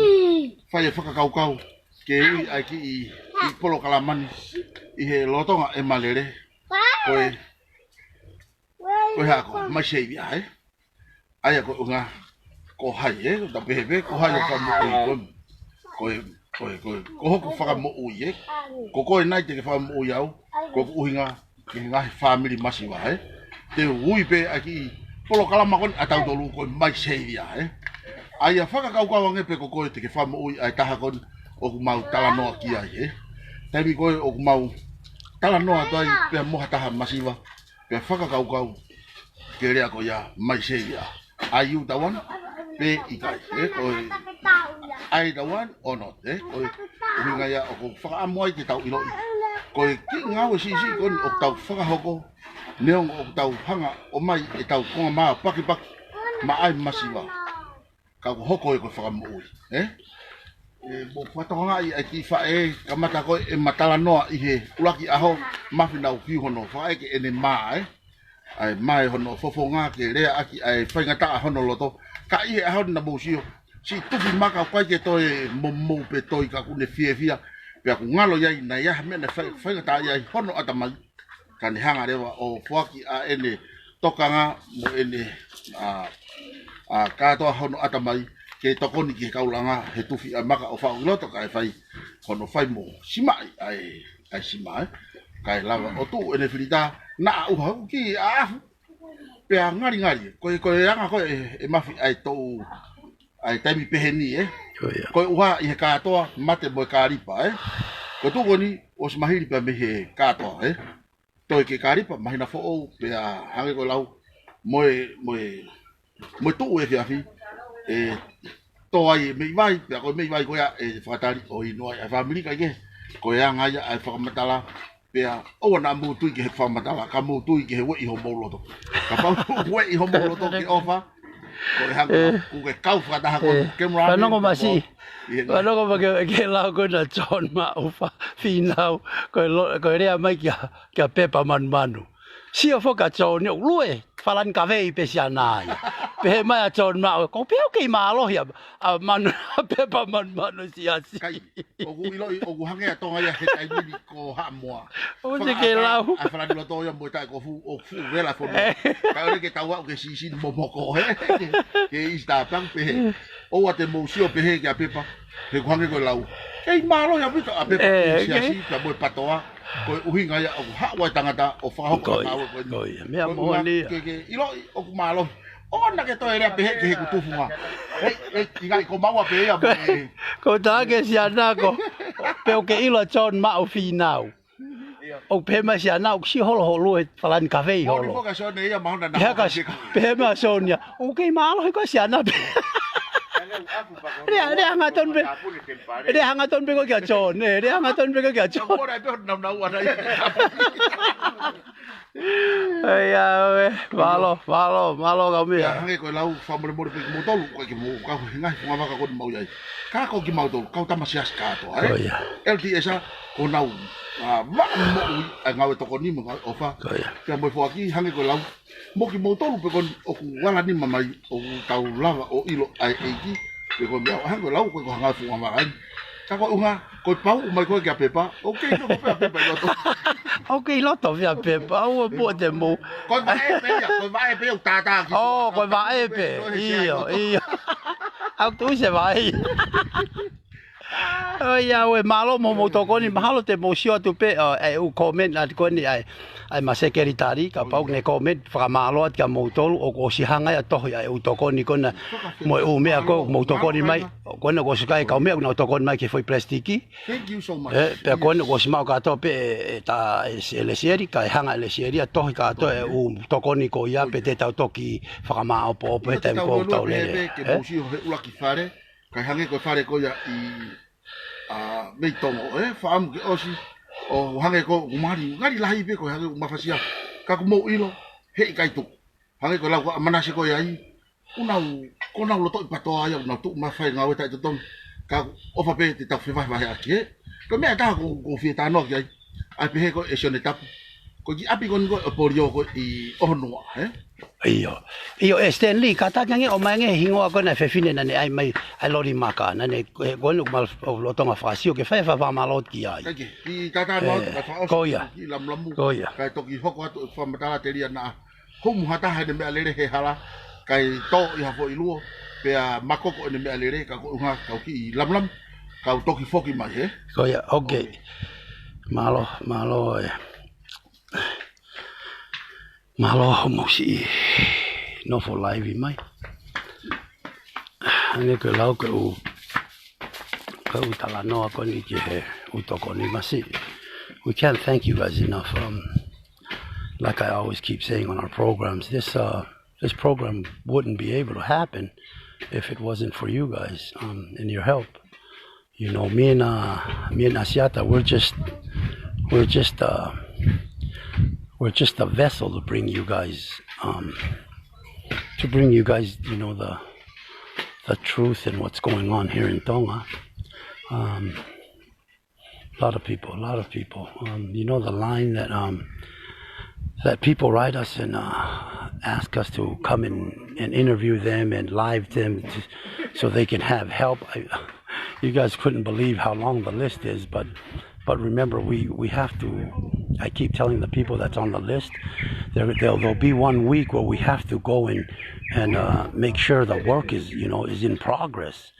fai e fakakaukau ke ui ʻa e kiʻi, kiʻi polokalama ni ʻi he lolotonga ʻema lele. Ko e, ko e hā koā, My Saviour, ē? ʻA ia ko e ʻuhinga, ko hai, ē? Ko ta pehē pē, ko hai ʻoku fakamoʻui koe? Ko e, ko e, ko e, ko hoku fakamoʻui, ē? Ko koe nai te ke fakamoʻui au, ko hoku ʻuhinga ki he ngaahi fāmili masiva, ē? Te u ui pē ʻa e kiʻi polokalama ko eni ʻa tautolu ko e My Saviour, ē? ʻA ia fakakaukau ange pē ko koe te ke fakamoʻui ʻa e taha ko eni ʻoku mau talanoa ki ai, ē? Taimi ko ē ʻoku mau talanoa atu ai pea mo ha taha masiva, pea fakakaukau ke lea ko ia My Saviour. Are you the one? Pe ʻikai, ē, ko e, are you the one or not, ē? Ko e ʻuhinga ia ʻoku fakaʻamu ai ke tau ʻiloʻi. Ko e kiʻi ngāue siʻisiʻi ko eni ʻoku tau fakahoko, neongo ʻoku tau hanga ʻo ʻomai ʻetau konga mā pakipaki maʻa e masiva. Ka ʻoku hoko ia ko e fakamoʻui, ē? ʻE, mou fakatokangaʻi ʻa e kiʻi faʻē, kamata ko ē ʻema talanoa ʻi he ʻuluaki ʻaho, Mafi naʻa ku fiu hono fakaʻeke ʻene mā, ē? ʻA e mā ʻi hono fofonga ke leaʻaki ʻa e faingataʻa hono loto. Ka ʻi he ʻaho ni naʻa mou sio, siʻi tufi maka ʻoku ʻikai ke toe momou pe toi ka ʻoku ne fiefia. Pea ʻoku ngalo ia ʻi ai, naʻe ʻi ai ha meʻa naʻe fai, faingataʻaʻia ai hono ʻatamai. Ka ne hanga leva ʻo foaki ʻa ʻene tokanga mo ʻene, ʻa, ʻa, kātoa hono ʻatamai ke tokoni ki he kaulanga he tufi ʻa e maka ʻo faʻu ʻi loto kae fai hono fai mo simaʻi ʻa e, ʻa e sima, ē. Kae lava ʻo tuʻu ʻene filita, naʻa ʻuha hoku kiʻi ʻaʻafu. Pea ngalingali, ko e, ko e anga ko ē ʻe, ʻe Mafi ʻa e toʻu, ʻa e taimi pehē ni, ē. Ko ia. Ko e ʻuha ʻi he kātoa, mate mo e kālipa, ē. Ko e tuʻu ko eni, ʻosi mahili pea mei he kātoa, ē. Toe ki he kālipa, māhina foʻou, pea hangē ko e lau, mo e, mo e, mo e tuʻu efiafi, ʻe tō ai e meʻi vai, pea ko e meʻi vai ko ia ʻe fakatali ʻo inu ai ʻa e fāmili kae kehe. Ko e anga ia ʻa e fakamatala, pea ʻoua naʻa mou tui ki he fakamatala, ka mou tui ki he ueʻi homou loto. Kapau ʻoku ueʻi homou loto ke ʻofa, ko e hanga, ʻoku ke kau fakataha ko e cameraman, fanongo masiʻi. Fanongo mai ki he, ki he lau ko ena ʻa John Maʻu Fīnau, ko e lo-, ko e lea mai kia, kia Pepa Manumanu. Sio foki ʻa John ʻo lue, falani kavei pē siana ia. Pehē mai ʻa John Maʻu, ko pehē ʻoku kei mālohi ʻa, ʻa Manu, Pepa Manumanu siasi. Kai, ʻoku ʻiloʻi, ʻoku hangē ʻa Tonga ia he taimi ni ko Haʻamoa. ʻOsi ke lau. ʻA e falani loto ia mo e taʻekofu, ʻoku fuʻu vela fonu. Kae ʻoua ke tau aʻu ki he sisini momoko, ē? Ke, ke ʻi Starbucks pehē. ʻOua te mou sio pehē kia Pepa, he ʻoku hangē ko e lau. Kei mālohi ʻaupito ʻa Pepa ʻi he siasi, pea mo e patoa. Ko e ʻuhinga ia ʻoku haʻu ai e tangata ʻo fakahoko e ngāue ko eni. Ko ia, meʻa moʻoni ia. Ke, ke ʻiloʻi ʻoku mālohi. ʻOua naʻa ke toe lea pehē ki heʻeku tufunga. Hei, hei, ʻikai ko maua pē ia mo e. Ko tā ke siana ko, pe ʻoku ke ʻilo ʻa John Maʻu Fīnau. ʻOku pehē mai siana ʻoku sio holo ʻo lue falani kavei holo. Pehē mai ʻa John ia, ʻoku kei mālohi ko siana pē. Lea, lea hangatonu pē. Lea hangatonu pē ko kia John, ē, lea hangatonu pē ko kia John. ʻAi ā, ē, mālō, mālō, mālō kau meʻa. Hangē ko e lau fakamolemole pē kimoutolu, ko e kimoutolu, kau he ngaahi fungavaka ko eni mau ʻi ai. Ka ko kimautolu, kau tama siasi kātoa, ē? Ko ia. L D S, ko honau, ʻa, vaʻa moʻui, ʻa e ngāue tokoni mo e ngāue ʻofa. Ko ia. Pea mo e foaki, hangē ko e lau, mo kimoutolu pē ko eni ʻoku ala nima mai, ʻoku tau lava ʻo ʻilo ʻa e ʻEiki, pe ko e meʻa, hangē ko e lau, ko e ko e ngaahi fungavaka eni. Ka ko e ʻuhinga, ko e pau, ʻomai ko ē kia Pepa, ʻoku kei loto pē ʻa Pepa ʻi loto. ʻOku kei loto pē ʻa Pepa, ʻoua ʻe puʻa te mou. Ko e vaʻe pē ia, ko e vaʻe pē ia ʻoku tātā ki tuʻa. ʻŌ, ko e vaʻe pē, ʻio, ʻio. ʻOku tuʻu se vaʻe. ʻOiauē, mālō mo hoʻomou tokoni, mahalo te mou sio atu pē, ʻa, ʻa e ʻū comment atu ko eni ʻa e, ʻa ʻema sekelitali, kapau ʻoku ne comment, fakamālō atu kia moutolu, ʻoku ʻosi hanga ia ʻo tohi ʻa e ʻū tokoni ko ena, mo e ʻū meʻa ko ē, mou tokoni mai, ko ena kuo ʻosi ʻikai kau meʻa, ʻoku nau tokoni mai ki he foʻi plastiki. Thank you so much. Ē, pea ko ena kuo ʻosi maʻu kātoa pē ʻe, ʻe tā, ʻe, ʻe Lesieli, kae hanga ʻe Lesieli ʻo tohi kātoa e ʻū tokoni ko ia, pea te tau toki fakamāʻopoʻopo he taimi ko ē ʻoku tau lele. Ke mou sio he ʻuluaki fale, kae hangē ko e fale ko ia ʻi, ʻa, mei Tonga, ē, fakaʻamu ke ʻosi, ʻo hangē ko e ngali, ngali lahi pē ko e hangē ʻoku mafasia. Ka ʻoku mou ʻilo, heʻikai tuku. Hangē ko e lau ko ē ʻa Manase ko ia ai, ʻoku nau, ʻoku nau lotoʻi patoa ia, ʻoku nau tuʻu mai ʻo fai ngāue taʻetotongi. Ka ʻofa pē te tau fevahevaheʻaki ē. Ko e meʻa ʻe taha ʻoku, ʻoku ou fie talanoa ki ai, ʻa e pehē ko ē ʻe Sione Tapu, ko e kiʻi ʻapi ko eni ko ē ʻo Polio ko ē ʻi ʻOhonuaʻa, ē? ʻIo. ʻIo, ʻe Stanley, kātaki ange ʻo ʻomai ange e hingoa ko ē ʻa e fefine naʻá ne ʻai mai, ʻa e Loli Maka, naʻá ne, he, ko eni ʻoku mau lolotonga fakasio ke fai e fakamālō ki ai. Kae kehe, kiʻi tātā noa ē, atu, kae fakaʻosi ko ia. Kiʻi lamulamu. Ko ia. Kae toki hoko atu e fakamatala telia naʻa humu ha taha ʻene meʻalele he hala, kae tō ʻi ha foʻi luo, pea makoko ʻene meʻalele, ka ko e ʻuhinga kau kiʻi lamulamu, kau toki foki mai, ē? Ko ia, okay. Okay. Mālō, mālō, ē. Mālō hoʻomou siʻi nofo laivi mai. Hangē ko e lau ko ē ʻū, ko e ʻū talanoa ko eni ki he ʻū tokoni masiʻi. We can't thank you guys enough. Um, like I always keep saying on our programs, this, uh, this program wouldn't be able to happen if it wasn't for you guys, um, and your help. You know, me and, uh, me and Asiata, we're just, we're just, uh, we're just a vessel to bring you guys, um, to bring you guys, you know, the, the truth and what's going on here in Tonga. Um, a lot of people, a lot of people. Um, you know the line that, um, that people write us and, uh, ask us to come and, and interview them and live them to, so they can have help. I, you guys couldn't believe how long the list is, but, but remember, we, we have to, I keep telling the people that's on the list, there, there'll, there'll be one week where we have to go and, and, uh, make sure the work is, you know, is in progress.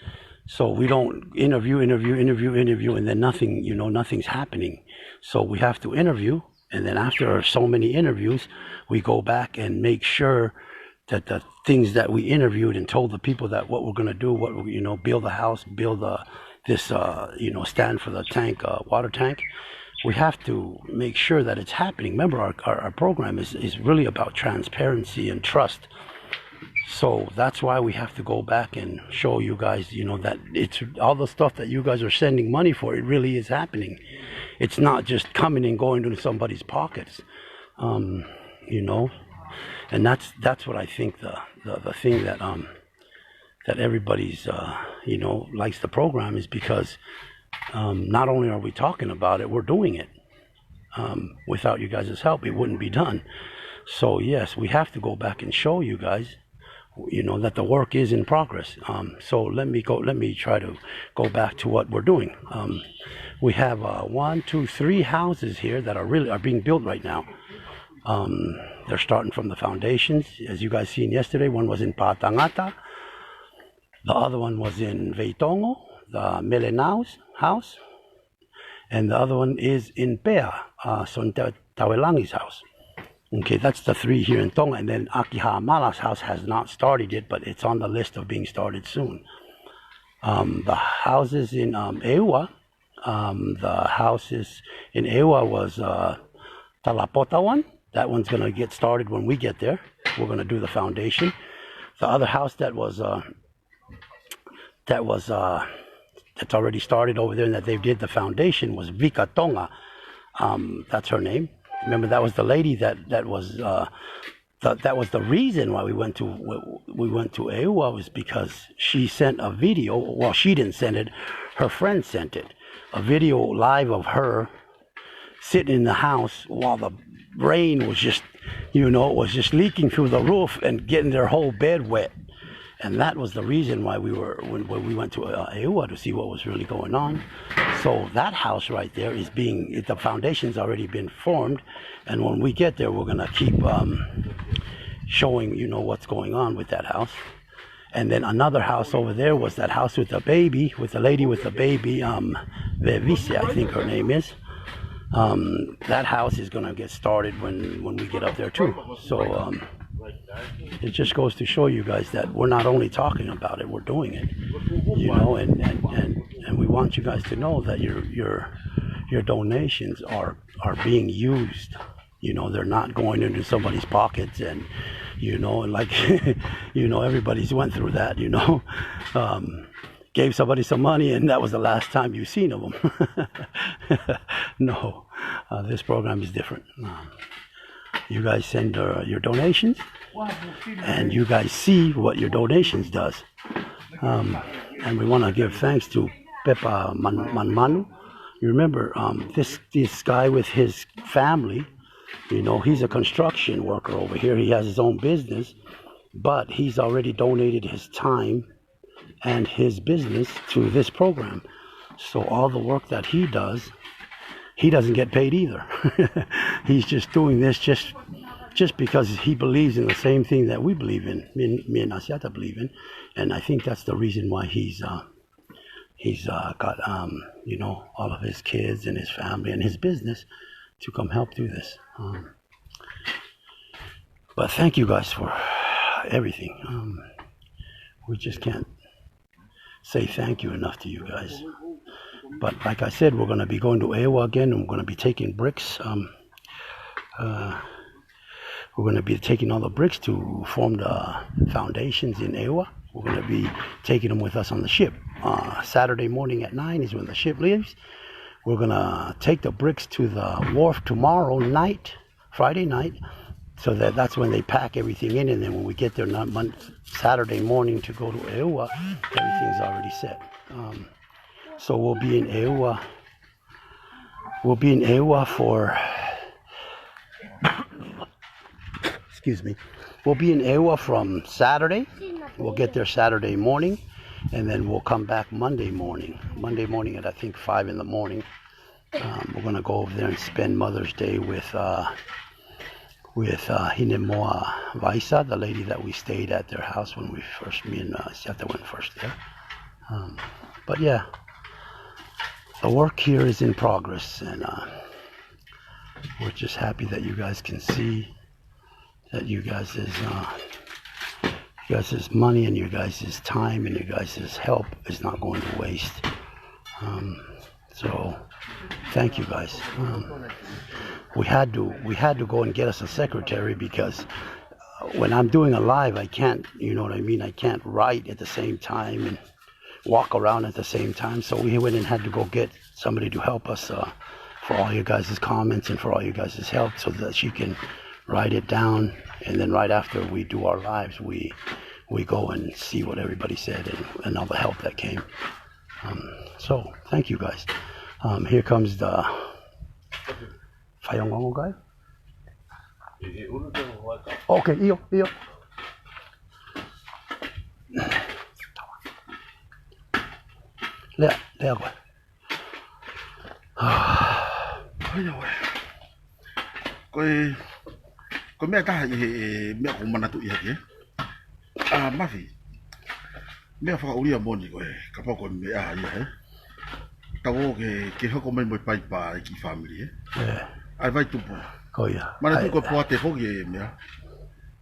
So we don't interview, interview, interview, interview, and then nothing, you know, nothing's happening. So we have to interview, and then after so many interviews, we go back and make sure that the things that we interviewed and told the people that what we're gonna do, what we, you know, build a house, build a, this, uh, you know, stand for the tank, uh, water tank. We have to make sure that it's happening. Remember, our, our, our program is, is really about transparency and trust. So that's why we have to go back and show you guys, you know, that it's all the stuff that you guys are sending money for, it really is happening. It's not just coming and going to somebody's pockets, um, you know. And that's, that's what I think the, the, the thing that, um, that everybody's, uh, you know, likes the program is because, um, not only are we talking about it, we're doing it. Um, without you guys' help, it wouldn't be done. So yes, we have to go back and show you guys, you know, that the work is in progress. Um, so let me go, let me try to go back to what we're doing. Um, we have, uh, one, two, three houses here that are really, are being built right now. Um, they're starting from the foundations. As you guys seen yesterday, one was in Pātangata. The other one was in Veitongo, the Melenao's house. And the other one is in Pea, uh, Son Tau-, Tauelangi's house. Okay, that's the three here in Tonga. And then ʻAki Haʻamala's house has not started yet, but it's on the list of being started soon. Um, the houses in, um, ʻEua, um, the houses in ʻEua was, uh, Talapota one. That one's gonna get started when we get there. We're gonna do the foundation. The other house that was, uh, that was, uh, that's already started over there and that they did the foundation was Vika Tonga. Um, that's her name. Remember, that was the lady that, that was, uh, that, that was the reason why we went to, we, we went to ʻEua was because she sent a video. Well, she didn't send it. Her friend sent it. A video live of her sitting in the house while the rain was just, you know, was just leaking through the roof and getting their whole bed wet. And that was the reason why we were, when, when we went to, uh, ʻEua to see what was really going on. So that house right there is being, it, the foundation's already been formed. And when we get there, we're gonna keep, um, showing, you know, what's going on with that house. And then another house over there was that house with the baby, with the lady with the baby, um, Vevise, I think her name is. Um, that house is gonna get started when, when we get up there too. So, um, it just goes to show you guys that we're not only talking about it, we're doing it. You know, and, and, and, and we want you guys to know that your, your, your donations are, are being used. You know, they're not going into somebody's pockets and, you know, like, you know, everybody's went through that, you know. Um, gave somebody some money and that was the last time you seen of them. No, uh, this program is different. Um, You guys send uh, your donations, and you guys see what your donations does. Um, and we want to give thanks to Pepa Man- Manmanu. You remember um, this this guy with his family. You know, he's a construction worker over here. He has his own business, but he's already donated his time and his business to this program. So all the work that he does, he doesn't get paid either. He's just doing this just just because he believes in the same thing that we believe in. Me and, me and Asiata believe in, and I think that's the reason why he's uh, he's uh, got um, you know, all of his kids and his family and his business to come help do this. Um, but thank you guys for everything. Um, we just can't say thank you enough to you guys. But like I said, we're going to be going to Ewa again, and we're going to be taking bricks. Um, uh, we're going to be taking all the bricks to form the foundations in Ewa. We're going to be taking them with us on the ship. Uh, Saturday morning at nine is when the ship leaves. We're going to take the bricks to the wharf tomorrow night, Friday night, so that that's when they pack everything in, and then when we get there not Mon- Saturday morning to go to Ewa, everything's already set. Um, so we'll be in Ewa. We'll be in Ewa for. Excuse me. We'll be in Ewa from Saturday. We'll get there Saturday morning, and then we'll come back Monday morning. Monday morning at I think five in the morning. Um, we're going to go over there and spend Mother's Day with uh, with uh, Hinemoa Vaisa, the lady that we stayed at their house when we first, me and uh, Siata went first there. Um, but yeah, the work here is in progress, and uh, we're just happy that you guys can see that you guys' uh, you guys' money and you guys' time and you guys' help is not going to waste. Um, so thank you guys. Um, we had to we had to go and get us a secretary because uh, when I'm doing a live, I can't, you know what I mean? I can't write at the same time and walk around at the same time. So we went and had to go get somebody to help us uh, for all you guys' comments and for all you guys' help so that she can write it down. And then right after we do our lives, we we go and see what everybody said and, and all the help that came. Um, so thank you guys. Um, here comes the faiongongo guy. Okay, ʻio, ʻio. Lea, lea koe. Hoi, hoi. Ko e, ko e meʻa taha ʻi he, e, meʻa ko manatu ʻi hake. A, Mafi. Meʻa fakaʻulia moʻoni ko e, kapau ko e meʻa ia he. Tau ō ke, ke hoko mai mo e paipa e kiʻi family, e. ʻE. ʻAi vai tupu. Ko ia. Manatu ko e poate foki e meʻa.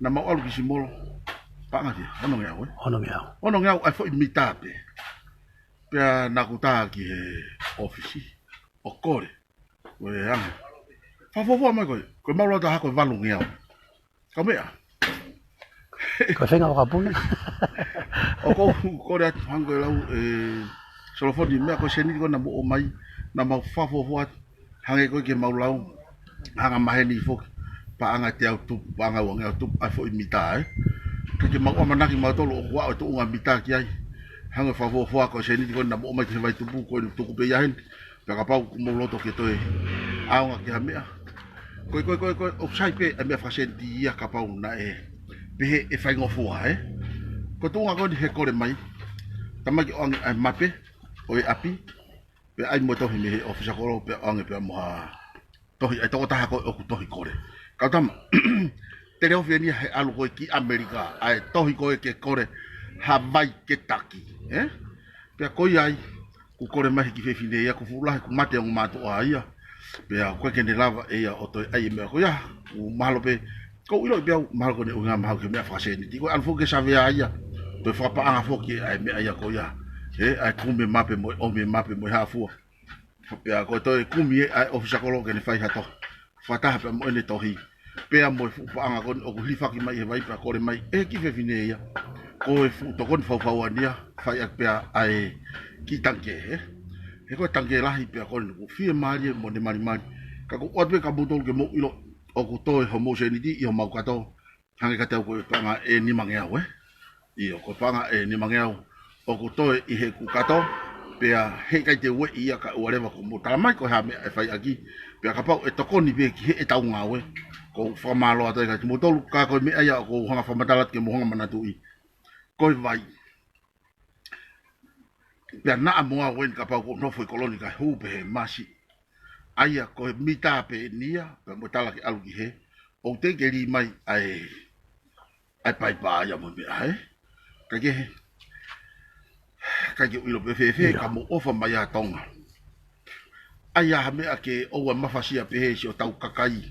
Naʻa mau ʻalu ki Simolo. Paʻanga ki, ono ngeau, e. Ono ngeau. Ono ngeau, ʻai foʻi mita pē. Pea naʻa ku tā ki he ʻōfisi. ʻO kole. Ko e anga. Fakafuofua mai koe. Ko e malu atu ha ko e valu ngeau. Ka meʻa. Ko e fenga o kapuna. ʻOku ou kole atu hangē ko e lau, e, Solofoni meʻa ko e sēniti ko ē naʻa mou ʻomai. Naʻa mau fakafuofua atu. Hangē ko e ke mau lau. Hanga maheni foki. Paʻanga teau tupu, paʻanga uangeau tupu, ʻai foʻi mita, e. Ka ke mau ʻamanaki mautolu ʻoku ʻa e tuʻunga mita ki ai. Hangē fakafuofua ko e sēniti ko ē naʻa mou ʻomai ki he vai tupu, ko e tuku pē ia heni. Pea kapau ʻoku mou loto ke toe ʻaonga ki ha meʻa. Ko e, ko e, ko e, ko e, ʻoku sai pē ʻa e meʻa fakasēniti ia kapau naʻe pehē ʻe faingofua, e. Ko e tuʻunga ko eni he kole mai. Tamaki ʻoange ʻa e mape ʻo e ʻapi. Pea ʻai mo e tohi mei he ʻōfisa kolo, pea ʻoange pea mo ha tohi, ʻa e tokotaha ko ē ʻoku tohi kole. Kau tama, teleofi eni he ʻalu ko ē ki ʻAmelika, ʻa e tohi ko ē ke kole ha vai ke taki, e? Pea ko ia ai, kuo kole mai he kiʻi fefine ia, kuo fuʻu lahi, kuo mate ongo mātuʻa ia. Pea ʻoku ʻikai ke ne lava ʻe ia ʻo toe ʻai e meʻa ko ia, kuo mahalo pē, ʻoku ou ʻiloʻi pē au, mahalo ko ʻene ʻuhinga mahalo ki he meʻa fakasēniti. Ko e ʻalu foki ki he savea ia, toe fakapaʻanga foki ʻa e meʻa ia ko ia. E, ʻa e kumi e mape mo e ʻomi e mape mo e hā fua. Pea ko e toe kumi ē ʻa e ʻōfisa kolo ke ne fai ha tohi. Fakataha pea mo ʻene tohi. Pea mo e fuʻu paʻanga ko eni ʻoku hilifaki mai he vai pea kole mai ʻe he kiʻi fefine ia. Ko e fuʻu tokoni faufaua eni ia, fai ʻaki pea ʻa e kiʻi tangikē, e. He ko e tangikē lahi pea ko eni ʻoku fiemālie mo ʻene malimali. Ka ʻoku ou ʻoatu pē kia moutolu ke mou ʻilo. ʻoku toe homou sēniti ʻi homau kato, hangē kiate au ko e paʻanga ʻe nimangeau, ē? ʻIo, ko e paʻanga ʻe nimangeau ʻoku toe ʻi heʻeku kato, pea heʻikai te u ueʻi ia kae ʻoua leva kuo mou tala mai ko e hā e meʻa ʻe fai ʻaki, pea kapau ʻe tokoni pē ki heʻetau ngāue, ʻoku ou fakamālō atu ai kiate kimoutolu, ka ko e meʻa ia ʻoku ou hanga ʻo fakamatala atu ke mou hanga ʻo manatuʻi. Ko e vai. Pea naʻa mo au eni kapau ʻoku ou nofo ʻi Koloni kae hū pē he masiʻi. ʻA ia ko e mita pē eni ia, pea mo e tala ke ʻalu ki hē. ʻOku teʻeki ke lī mai ʻa e, ʻa e paipa ia mo e meʻa, ē? Kae kehe, ʻikai ke u ʻilo pe fēfē, ʻIo. ka mou ʻofa mai ʻa Tonga. ʻA ia ha meʻa ke ʻoua mafasia pehē siʻotau kakai.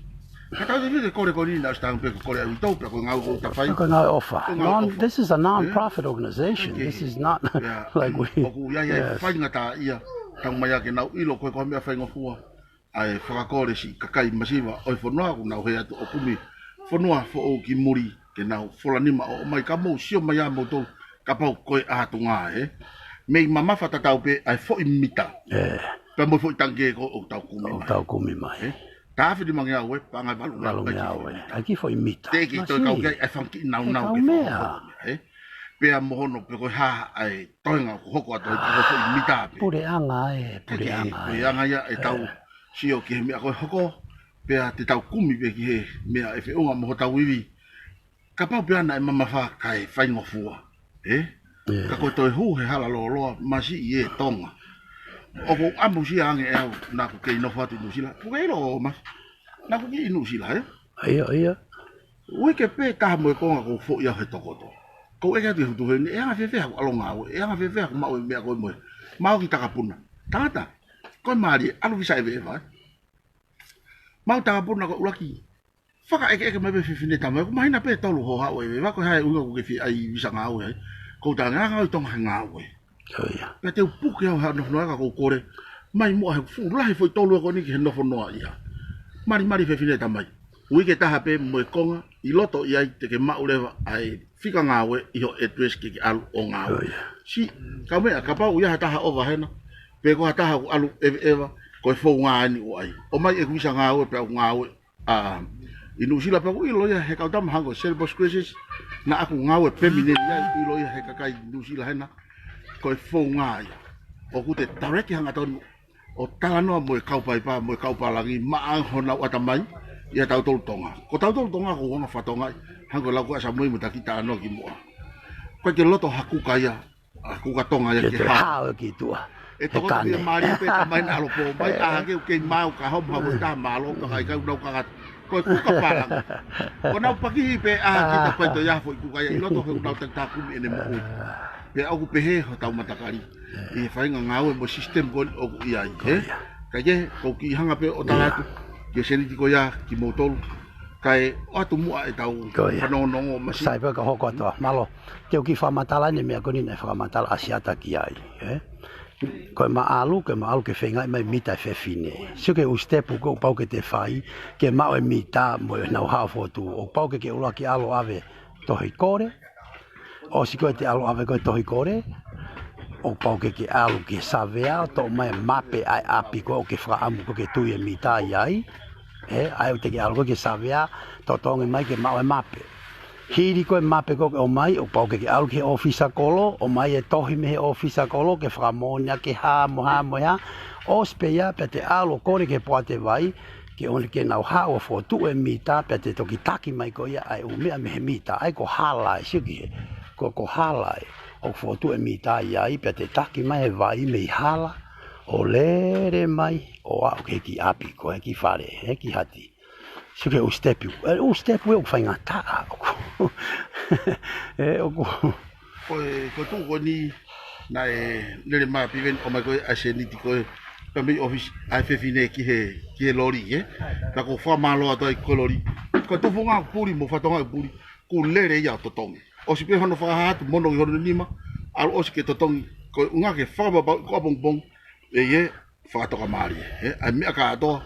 Ka tau te fie kole ko eni naʻa ʻosi tangu pē ke kole ʻa uitou, pea ko e ngāue ʻoku ta fai. Ko e ngāue ʻofa. Ko e ngāue Non, ʻofa. this is a non-profit organization. Ē? This is not Pea, like we, ʻoku ʻi ai ʻa e yes. faingataʻaʻia, tau mai ʻa ke nau ʻilo ko e ko e meʻa faingofua. ʻA e fakakole siʻi kakai masiva ʻo e fonua, ʻoku nau hē atu ʻo kumi fonua foʻou ki muli, ke nau fola nima ʻo ʻomai ka mou sio mai ʻa moutolu, kapau ko e ʻatunga, ē. Mei mamafa tatau pē ʻa e foʻi mita. Ē. Pea mo e foʻi tangikē ko ʻoku tau kumi ʻOku mai. tau kumi mai. Ē. Taha afe nimangeau ē, paʻanga ʻe valungeau. Valungeau ē. ʻAi ki he foʻi mita. Teʻeki toe kau Masiʻi. ki ai ʻa e fanga kiʻi naunau Kau ke meʻa. fakahoa ē. Pea mo hono, pe ko e hā ʻa e toenga ʻoku hoko atu ai, pea ko e foʻi mita pē. Puleʻanga ē, Kae kehe, puleʻanga ko e ē. anga ia ʻetau Ē. sio ki he meʻa ko e hoko, pea te tau kumi pē ki he meʻa ʻe feʻunga mo hotau ivi. Kapau pē naʻe mamafa kae faingofua, ē? Ē. Ka ko e toe hū he hala lōloa, masiʻi ē Tonga. ʻOku ou ʻamusia ange ʻe au, naʻa ku kei nofo atu ʻi Nuʻusila. Kuo ke ʻilo, Masi? Naʻa ku kei ʻi Nuʻusila, ē? ʻIo, ʻio. Uike pē taha mo e konga ʻoku ou foʻi au he tokoto. ʻOku ou ʻeke atu ki he hutu heni, ʻe anga fēfē haʻaku ʻalu ʻo ngāue, ʻe anga fēfē haʻaku maʻu e meʻa ko ē mo e. Maʻu ki Takapuna. Tangata, ko e mālie, ʻalu visa ʻeveʻeva, ē? Maʻu Takapuna ko e ʻuluaki. Fakaʻekeʻeke mai pē fefine tama, ʻoku mahino pē tolu hoʻo haʻu ʻeveʻeva, ko e hā e ʻuhinga ʻoku ke fie ʻai visa ngāue ai. Ko u tangi anga ʻi Tonga he ngāue. ʻIo, ʻio. Pea te u puke au he ʻaho nafunua ka ʻoku ou kole mai muʻa he fuʻu lahi foʻi tolu ako ni ki he nofo noa ia. Malimali fefine tama. Uike taha pē mo e konga, ʻi loto ʻi ai te ke maʻu leva ʻa e fika ngāue ʻi ho address ke ke ʻalu ʻo ngāue. ʻIo, ʻio. Siʻi, ka meʻa, kapau ʻoku ʻi ai ha taha ʻova hena, pe ko ha taha ʻoku ʻalu ʻeveʻeva, ko e founga eni ʻoku ʻai. ʻOmai ʻeku visa ngāue pea u ngāue ʻa, ʻi Nuʻusila pea ʻoku ʻilo ia he kau tama hangē ko Stellenbosch Crescent, naʻa ku ngāue pēmineni ai, ʻilo ia he kakai Nuʻusila hena, ko e founga ia. ʻOku te tareki hangatonu ʻo talanoa mo e kau paipa, mo e kau pālangi, maʻa honau ʻatamai, ʻia tautolu Tonga. Ko tautolu Tonga ʻoku ou anga fakatonga ai, hangē ko e lau ko ē ʻa Samueli mo e taki talanoa ki muʻa. Ko e ke loto ha kuka ia, ʻa kuka Tonga ia Ke ke te hao. hao ki tuʻa. ʻE He toko kane. te mālie pē tamai na ʻalu pō mai, ʻa hake u kei maʻu ka hom ha mo ta mālō, ka kai kau nau kaka. Ko e kuka pālangi. Ko nau pakihi pē ʻa hake ta pai to ia foʻi kuka ia, ʻi loto he nau taki takumi ʻene moʻui. Pea ʻoku pehē hotau matakali. ʻI he faʻahinga ngāue mo e system ko eni ʻoku ʻi ai, Ko ē? ia. Kae kehe, ʻoku ou kiʻi hanga pē ʻo tala ʻIo. atu, ki he sēniti ko ia, kimoutolu. Kae ʻoatu muʻa ʻetau Ko ia. fanongonongo masiʻi. Sai pē ka hoko atu ā. Mālō. Te u kiʻi fakamatala ʻeni meʻa ko eni naʻe fakamatala ʻa Siata ki ai, ē? Ko e maʻalu, ko e maʻalu ke feingaʻi mai mita e fefine. Sio ki he ʻū sitepu ʻoku pau ke te fai, ke maʻu e mita mo e nau haʻu ʻo fokotuʻu. ʻOku pau ke ke ʻuluaki ʻalu ʻo ʻave tohi kole. ʻOsi ko ē te ʻalu ʻo ʻave ko ē tohi kole, ʻoku pau ke ke ʻalu ki he savea, toʻo mai e mape ʻa e ʻapi ko ē ʻoku ke fakaʻamu ko ē ke tui e mita ʻi ai. Ē, ʻa ia ʻoku te ke ʻalu ko ē ki he savea, totongi mai ke maʻu e mape. Hili ko ē mape ko ē ʻoku ke ʻomai, ʻoku pau ke ke ʻalu ki he ʻōfisa kolo, ʻomai e tohi mei he ʻōfisa kolo, ke fakamoʻoni ʻaki e hā mo e hā mo e hā. ʻOsi pē ia, pea te ʻalu ʻo kole ki he poate vai, ke ʻoua ke nau haʻu ʻo fokotuʻu e mita, pea te toki taki mai ko ia ʻa e ʻū meʻa mei he mita, ʻa ia ko hala ē, sio ki hē, ko, ko hala ē, ʻoku fokotuʻu e mita ʻi ai, pea te taki mai he vai mei hala, ʻo lele mai, ʻo aʻu ki he kiʻi ʻapi, ko e kiʻi fale, he kiʻi hati. Sio ki he ʻū sitepu. E, ʻū sitepu ē ʻoku faingataʻa. ʻOku. ʻE, ʻoku. Ko e, ko e tuʻu ko eni, naʻe lele mai ʻa Piveni ʻomai ko ē ʻa e sēniti ko ē. Pea mei ʻōfisi ʻa e fefine ki he, ki he loli, ē. Pea ʻoku ou fakamālō atu ai ko e loli. Ko e tufunga ʻoku puli, mo e fatongia ʻoku puli. Kuo lele ia ʻo totongi. ʻOsi pē hono fakahā atu, mono ʻi hono nima. ʻAlu ʻosi ke totongi. Ko e ʻuhinga ke fakapapauʻi ko ʻapongipongi. ʻE, ʻe, fakatoka mālie, ē? ʻA e meʻa kātoa,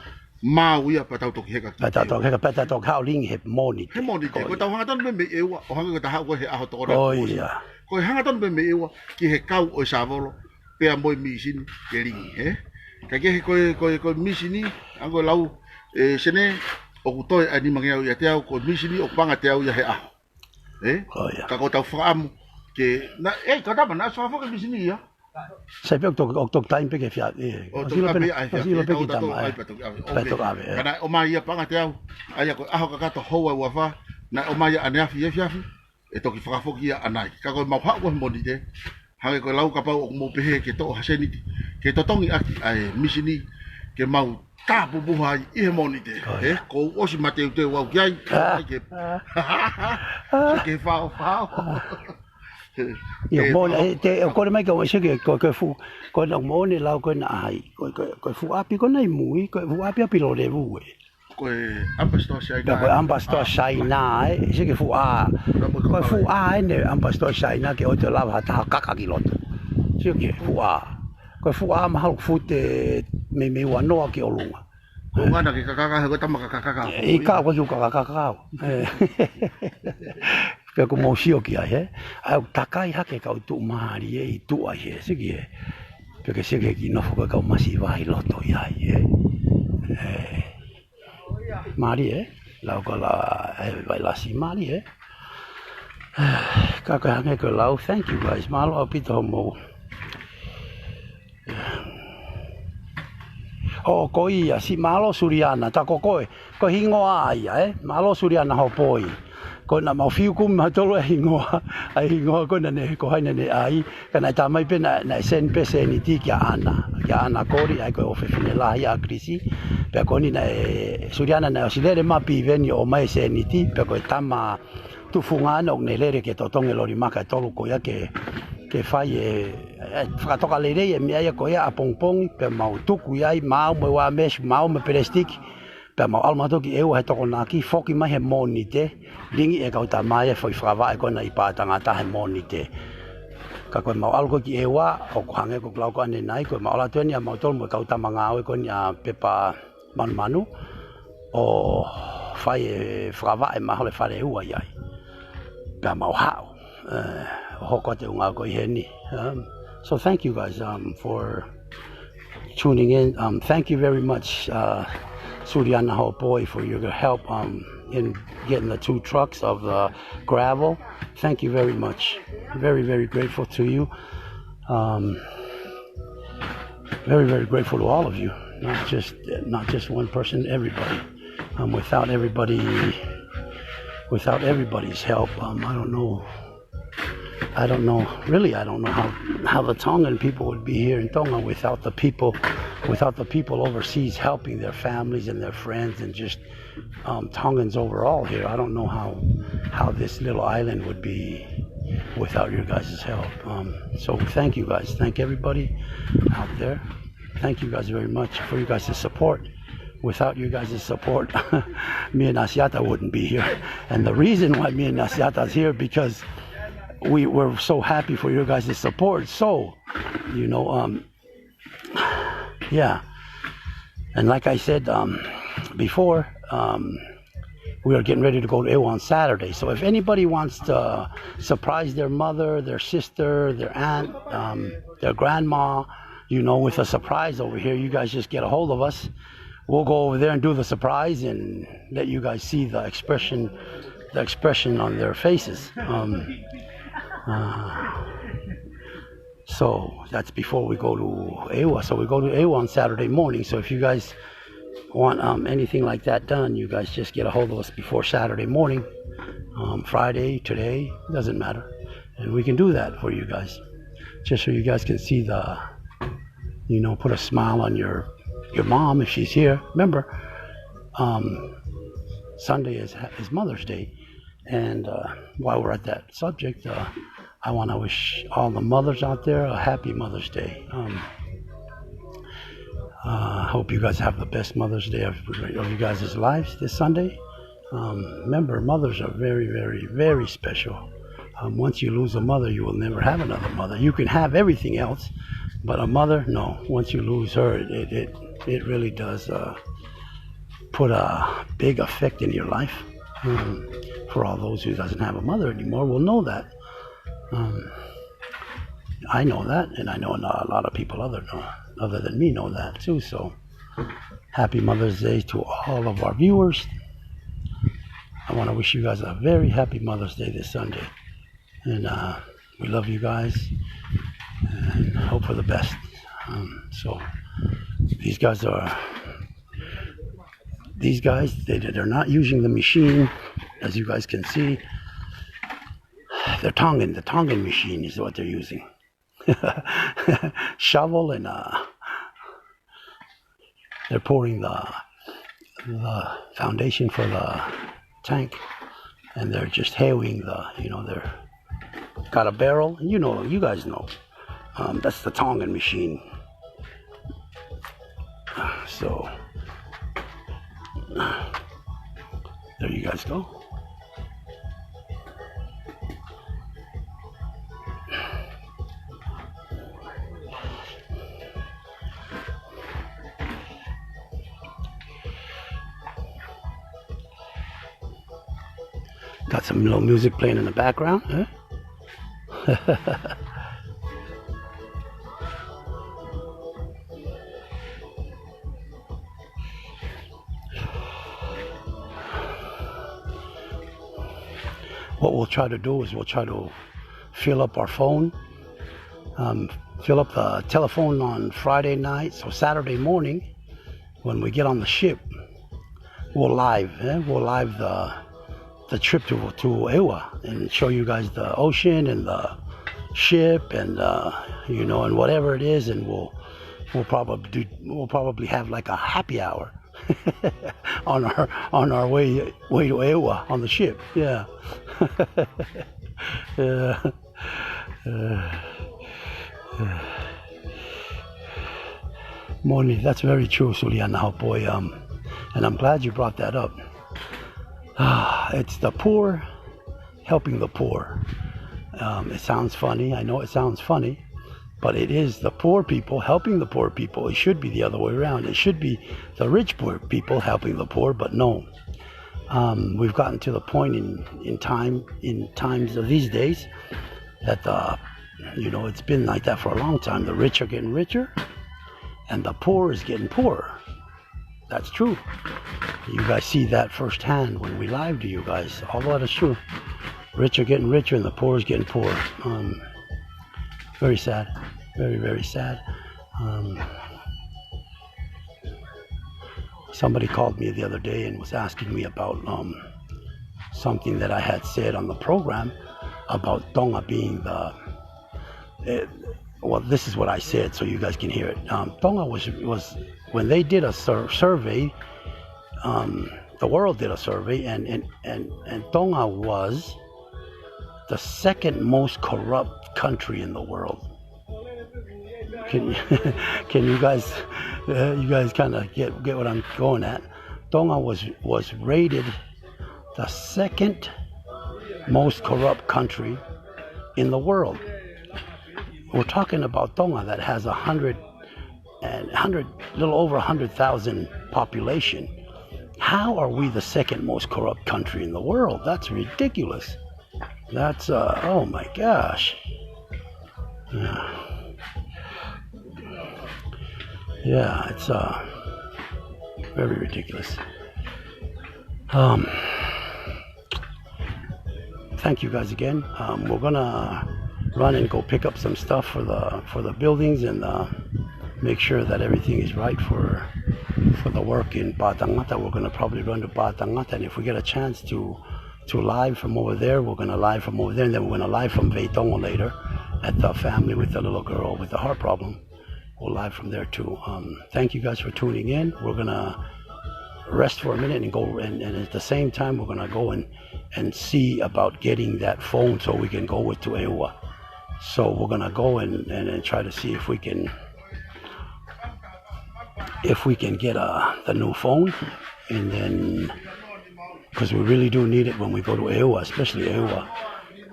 maau ia pea tau toki heka ki Pea tau toki heka, pea tau toki haʻu ʻo lingi he Mōnite. He Mōnite, Ko ko ia. tau hangatonu pē mei ʻEua, ʻo hangē ko e ta haʻu ko ē he ʻaho tokoni Ko kuo ʻosi. ia. Ko e hangatonu pē mei ʻEua, ki he kau ʻo e sāvolo, pea mo e mīsini, ke lingi, ē? Kae kehe ko e, ko e, ko e mīsini, ʻa ko e lau, ē, Sene, ʻoku toe ʻa e nimangeau ʻiate au, ko e mīsini ʻoku paʻanga ʻe teau ia he ʻaho. Ē? ʻIo. Ka ko ʻetau fakaʻamu ke, naʻe, ʻe, ka tama, naʻe ʻosi fakafoki e mīsini ia. Sai pē ʻoku toki, ʻoku toki taimi pē ke fia, ē, ʻOku ʻosi toki ʻilo pē ʻave na, ʻa e ʻosi ʻilo pē ki tama, ē. Pea toki ʻave, ē. Pea toki ʻave, ē. Ka naʻe ʻomai ia paʻanga ʻe teau, ʻa ia ko e ʻaho kakato houa ua fā, naʻe ʻomai ia ʻaneafi efiafi, ʻe toki fakafoki ia ʻanai. Ka ko e mau haʻu ko ē he Mōnite, hangē ko e lau kapau ʻoku mou pehē ke toʻo ha sēniti ke totongi ʻaki ʻa e mīsini, ke mau tāpupuha ai ʻi he Mōnite. ʻIo. Ē, kuo u ʻosi mateuteu au ki ai, ʻikai ke, ʻikai ke faofao. ʻIo, ʻoku moʻoni, ʻe, te, ʻoku kole mai ka ʻosi ke, ko, ko e fuʻu, ko e naʻe moʻoni e lau ko ē naʻe ʻai. Ko, ko, ko e fuʻu ʻapi ko ē naʻe ʻi mui, ko e fuʻu ʻapi ʻapi Lorevu ē. Ko e ʻAmipasitoa Saina. Pea ko e ʻAmipasitoa Saina ē, ʻi he ko e fuʻu ʻā. Ko e fuʻu ʻā ʻeni ʻAmipasitoa Saina ke ʻoua te lava ha taha kaka ki loto. ʻI he ko e fuʻu ʻā. Ko e fuʻu ʻā mahalo fute meimei ua noa ki ʻolunga. Ko e ʻuhinga ke kakaka, he ko e tama kakaka. ʻIkai, ʻoku ʻikai ke u kakaka au. Ē. Pea ʻoku mou sio ki ai, ē? ʻA ia ʻoku takai hake kau tuʻumālie ʻi tuʻa ʻi he, sio ki he. Pea ke sio ki he kiʻi nofo ko ē kau masiva ʻi loto ʻi ai, ē? Ē. Mālie, ē? Lau ko la, ē, vailasi mālie, ē? Ka ko e hangē ko e lau, thank you guys, mālō ʻaupito hoʻomou. ʻO ko ia, siʻi mālō Suliana, tā ko koe, ko e hingoa ia, ē? Mālō Suliana Hopoi. Ko ʻena mau fiu kumi mautolu e hingoa, ʻa e hingoa ko ʻena ne, ko hai naʻa ne ʻai, ka naʻe tā mai pē naʻe, naʻe send pē sēniti kia ʻAna, kia ʻAna Koli, ʻa ia ko e ʻofefine lahi ʻa Kilisi, pea ko ʻeni naʻe, Suliana naʻe ʻosi lele mai piveni ʻo ʻomai e sēniti, pea ko e tama tufunga ʻena ʻoku ne lele ke totongi e loli maka ʻe tolu ko ia ke, ke fai e, e fakatoka lelei e meʻa ia ko ia ʻapongipongi, pea mau tuku ia ai, maʻu mo e ua mesu, maʻu mo e pelesitiki, pea mau ʻalu mautolu ki ʻEua he Tokonaki, foki mai he Mōnite, lingi e kau tama ia foʻi fakavaʻe ko ʻena ʻi Pātangata he Mōnite. Ka ko e mau ʻalu ko ē ki ʻEua, ʻoku hangē ko e lau ko ʻanenai, ko e mau ʻalu atu ʻeni ʻa mautolu mo e kau tama ngāue ko ʻeni ʻa Pepa Manumanu, ʻo fai e fakavaʻe mahalo ʻe fale ua ʻi ai. Pea mau haʻu, ē, ʻo hoko atu e ʻū ngāue ko ē ʻi heni. Um, so thank you guys, um, for tuning in. Um, thank you very much, uh, Suliana Hopoi, for your help, um, in getting the two trucks of the gravel. Thank you very much. Very, very grateful to you. Um, very, very grateful to all of you. Not just, not just one person, everybody. Um, without everybody, without everybody's help, um, I don't know, I don't know, really, I don't know how, how the Tongan people would be here in Tonga without the people, without the people overseas helping their families and their friends and just um, Tongans overall here. I don't know how, how this little island would be without your guys' help. Um, so thank you guys. Thank everybody out there. Thank you guys very much for you guys' support. Without you guys' support, me and Asiata wouldn't be here. And the reason why me and Asiata is here because we were so happy for your guys' support. So, you know, um, yeah. And like I said, um, before, um, we are getting ready to go to ʻEua on Saturday. So if anybody wants to surprise their mother, their sister, their aunt, um, their grandma, you know, with a surprise over here, you guys just get a hold of us. We'll go over there and do the surprise and let you guys see the expression, the expression on their faces. Um, uh, So that's before we go to ʻEua. So we go to ʻEua on Saturday morning. So if you guys want, um, anything like that done, you guys just get a hold of us before Saturday morning, um, Friday, today, doesn't matter. And we can do that for you guys. Just so you guys can see the, you know, put a smile on your, your mom if she's here. Remember, um, Sunday is, is Mother's Day. And, uh, while we're at that subject, uh, I wanna wish all the mothers out there a happy Mother's Day. Um, uh, I hope you guys have the best Mother's Day of, of you guys' lives this Sunday. Um, remember, mothers are very, very, very special. Um, once you lose a mother, you will never have another mother. You can have everything else, but a mother, no. Once you lose her, it, it, it, it really does, uh, put a big effect in your life. Um, for all those who doesn't have a mother anymore will know that. Um, I know that, and I know a lot of people other, other than me know that too. So, happy Mother's Day to all of our viewers. I want to wish you guys a very happy Mother's Day this Sunday. And uh, we love you guys and hope for the best. Um, so these guys are, these guys, they, they're not using the machine, as you guys can see. They're Tongan, the Tongan machine is what they're using. Shovel and uh, they're pouring the the foundation for the tank, and they're just hewing the, you know, they're got a barrel. You know, you guys know. Um, that's the Tongan machine. So there you guys go. Got some little music playing in the background, huh? What we'll try to do is we'll try to fill up our phone, um, fill up the telephone on Friday night, so Saturday morning, when we get on the ship, we'll live, eh? We'll live the the trip to to ʻEua and show you guys the ocean and the ship and uh, you know, and whatever it is, and we'll we'll probably do, we'll probably have like a happy hour on our on our way way to ʻEua on the ship. Yeah. Yeah. Uh, uh. Moni, that's very true, Suliana Hopoi. Um, and I'm glad you brought that up. Ah, it's the poor helping the poor. Um, it sounds funny. I know it sounds funny, but it is the poor people helping the poor people. It should be the other way around. It should be the rich poor people helping the poor, but no. Um, we've gotten to the point in, in time, in times of these days, that the, you know, it's been like that for a long time. The rich are getting richer, and the poor is getting poorer. That's true. You guys see that firsthand when we live to you guys. All that is true. Rich are getting richer, and the poor is getting poorer. Um, very sad. Very, very sad. Um, somebody called me the other day and was asking me about um, something that I had said on the program about Tonga being the, eh, well, this is what I said, so you guys can hear it. Um, Tonga was, was when they did a sur- survey, um, the world did a survey, and, and, and, and Tonga was the second most corrupt country in the world. Can, can you guys, uh, you guys kind of get, get what I'm going at? Tonga was, was rated the second most corrupt country in the world. We're talking about Tonga that has a hundred and hundred, little over a hundred thousand population. How are we the second most corrupt country in the world? That's ridiculous. That's uh, oh my gosh. Yeah. Yeah, it's uh, very ridiculous. Um, thank you guys again. Um, we're gonna run and go pick up some stuff for the for the buildings and uh, make sure that everything is right for for the work in Pātangata. We're gonna probably run to Pātangata, and if we get a chance to to live from over there, we're gonna live from over there, and then we're gonna live from Veitongo later at the family with the little girl with the heart problem. We'll live from there too. Um, thank you guys for tuning in. We're gonna rest for a minute and go, and, and at the same time, we're gonna go and, and see about getting that phone so we can go with to ʻEua. So we're gonna go and, and, and try to see if we can, if we can get uh, the new phone, and then because we really do need it when we go to ʻEua, especially ʻEua.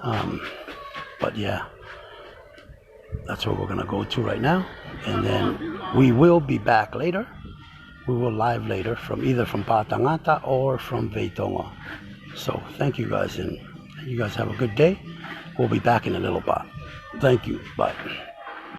Um, but yeah. That's where we're gonna go to right now. And then we will be back later. We will live later from either from Pātangata or from Veitongo. So thank you guys, and you guys have a good day. We'll be back in a little bit. Thank you. Bye.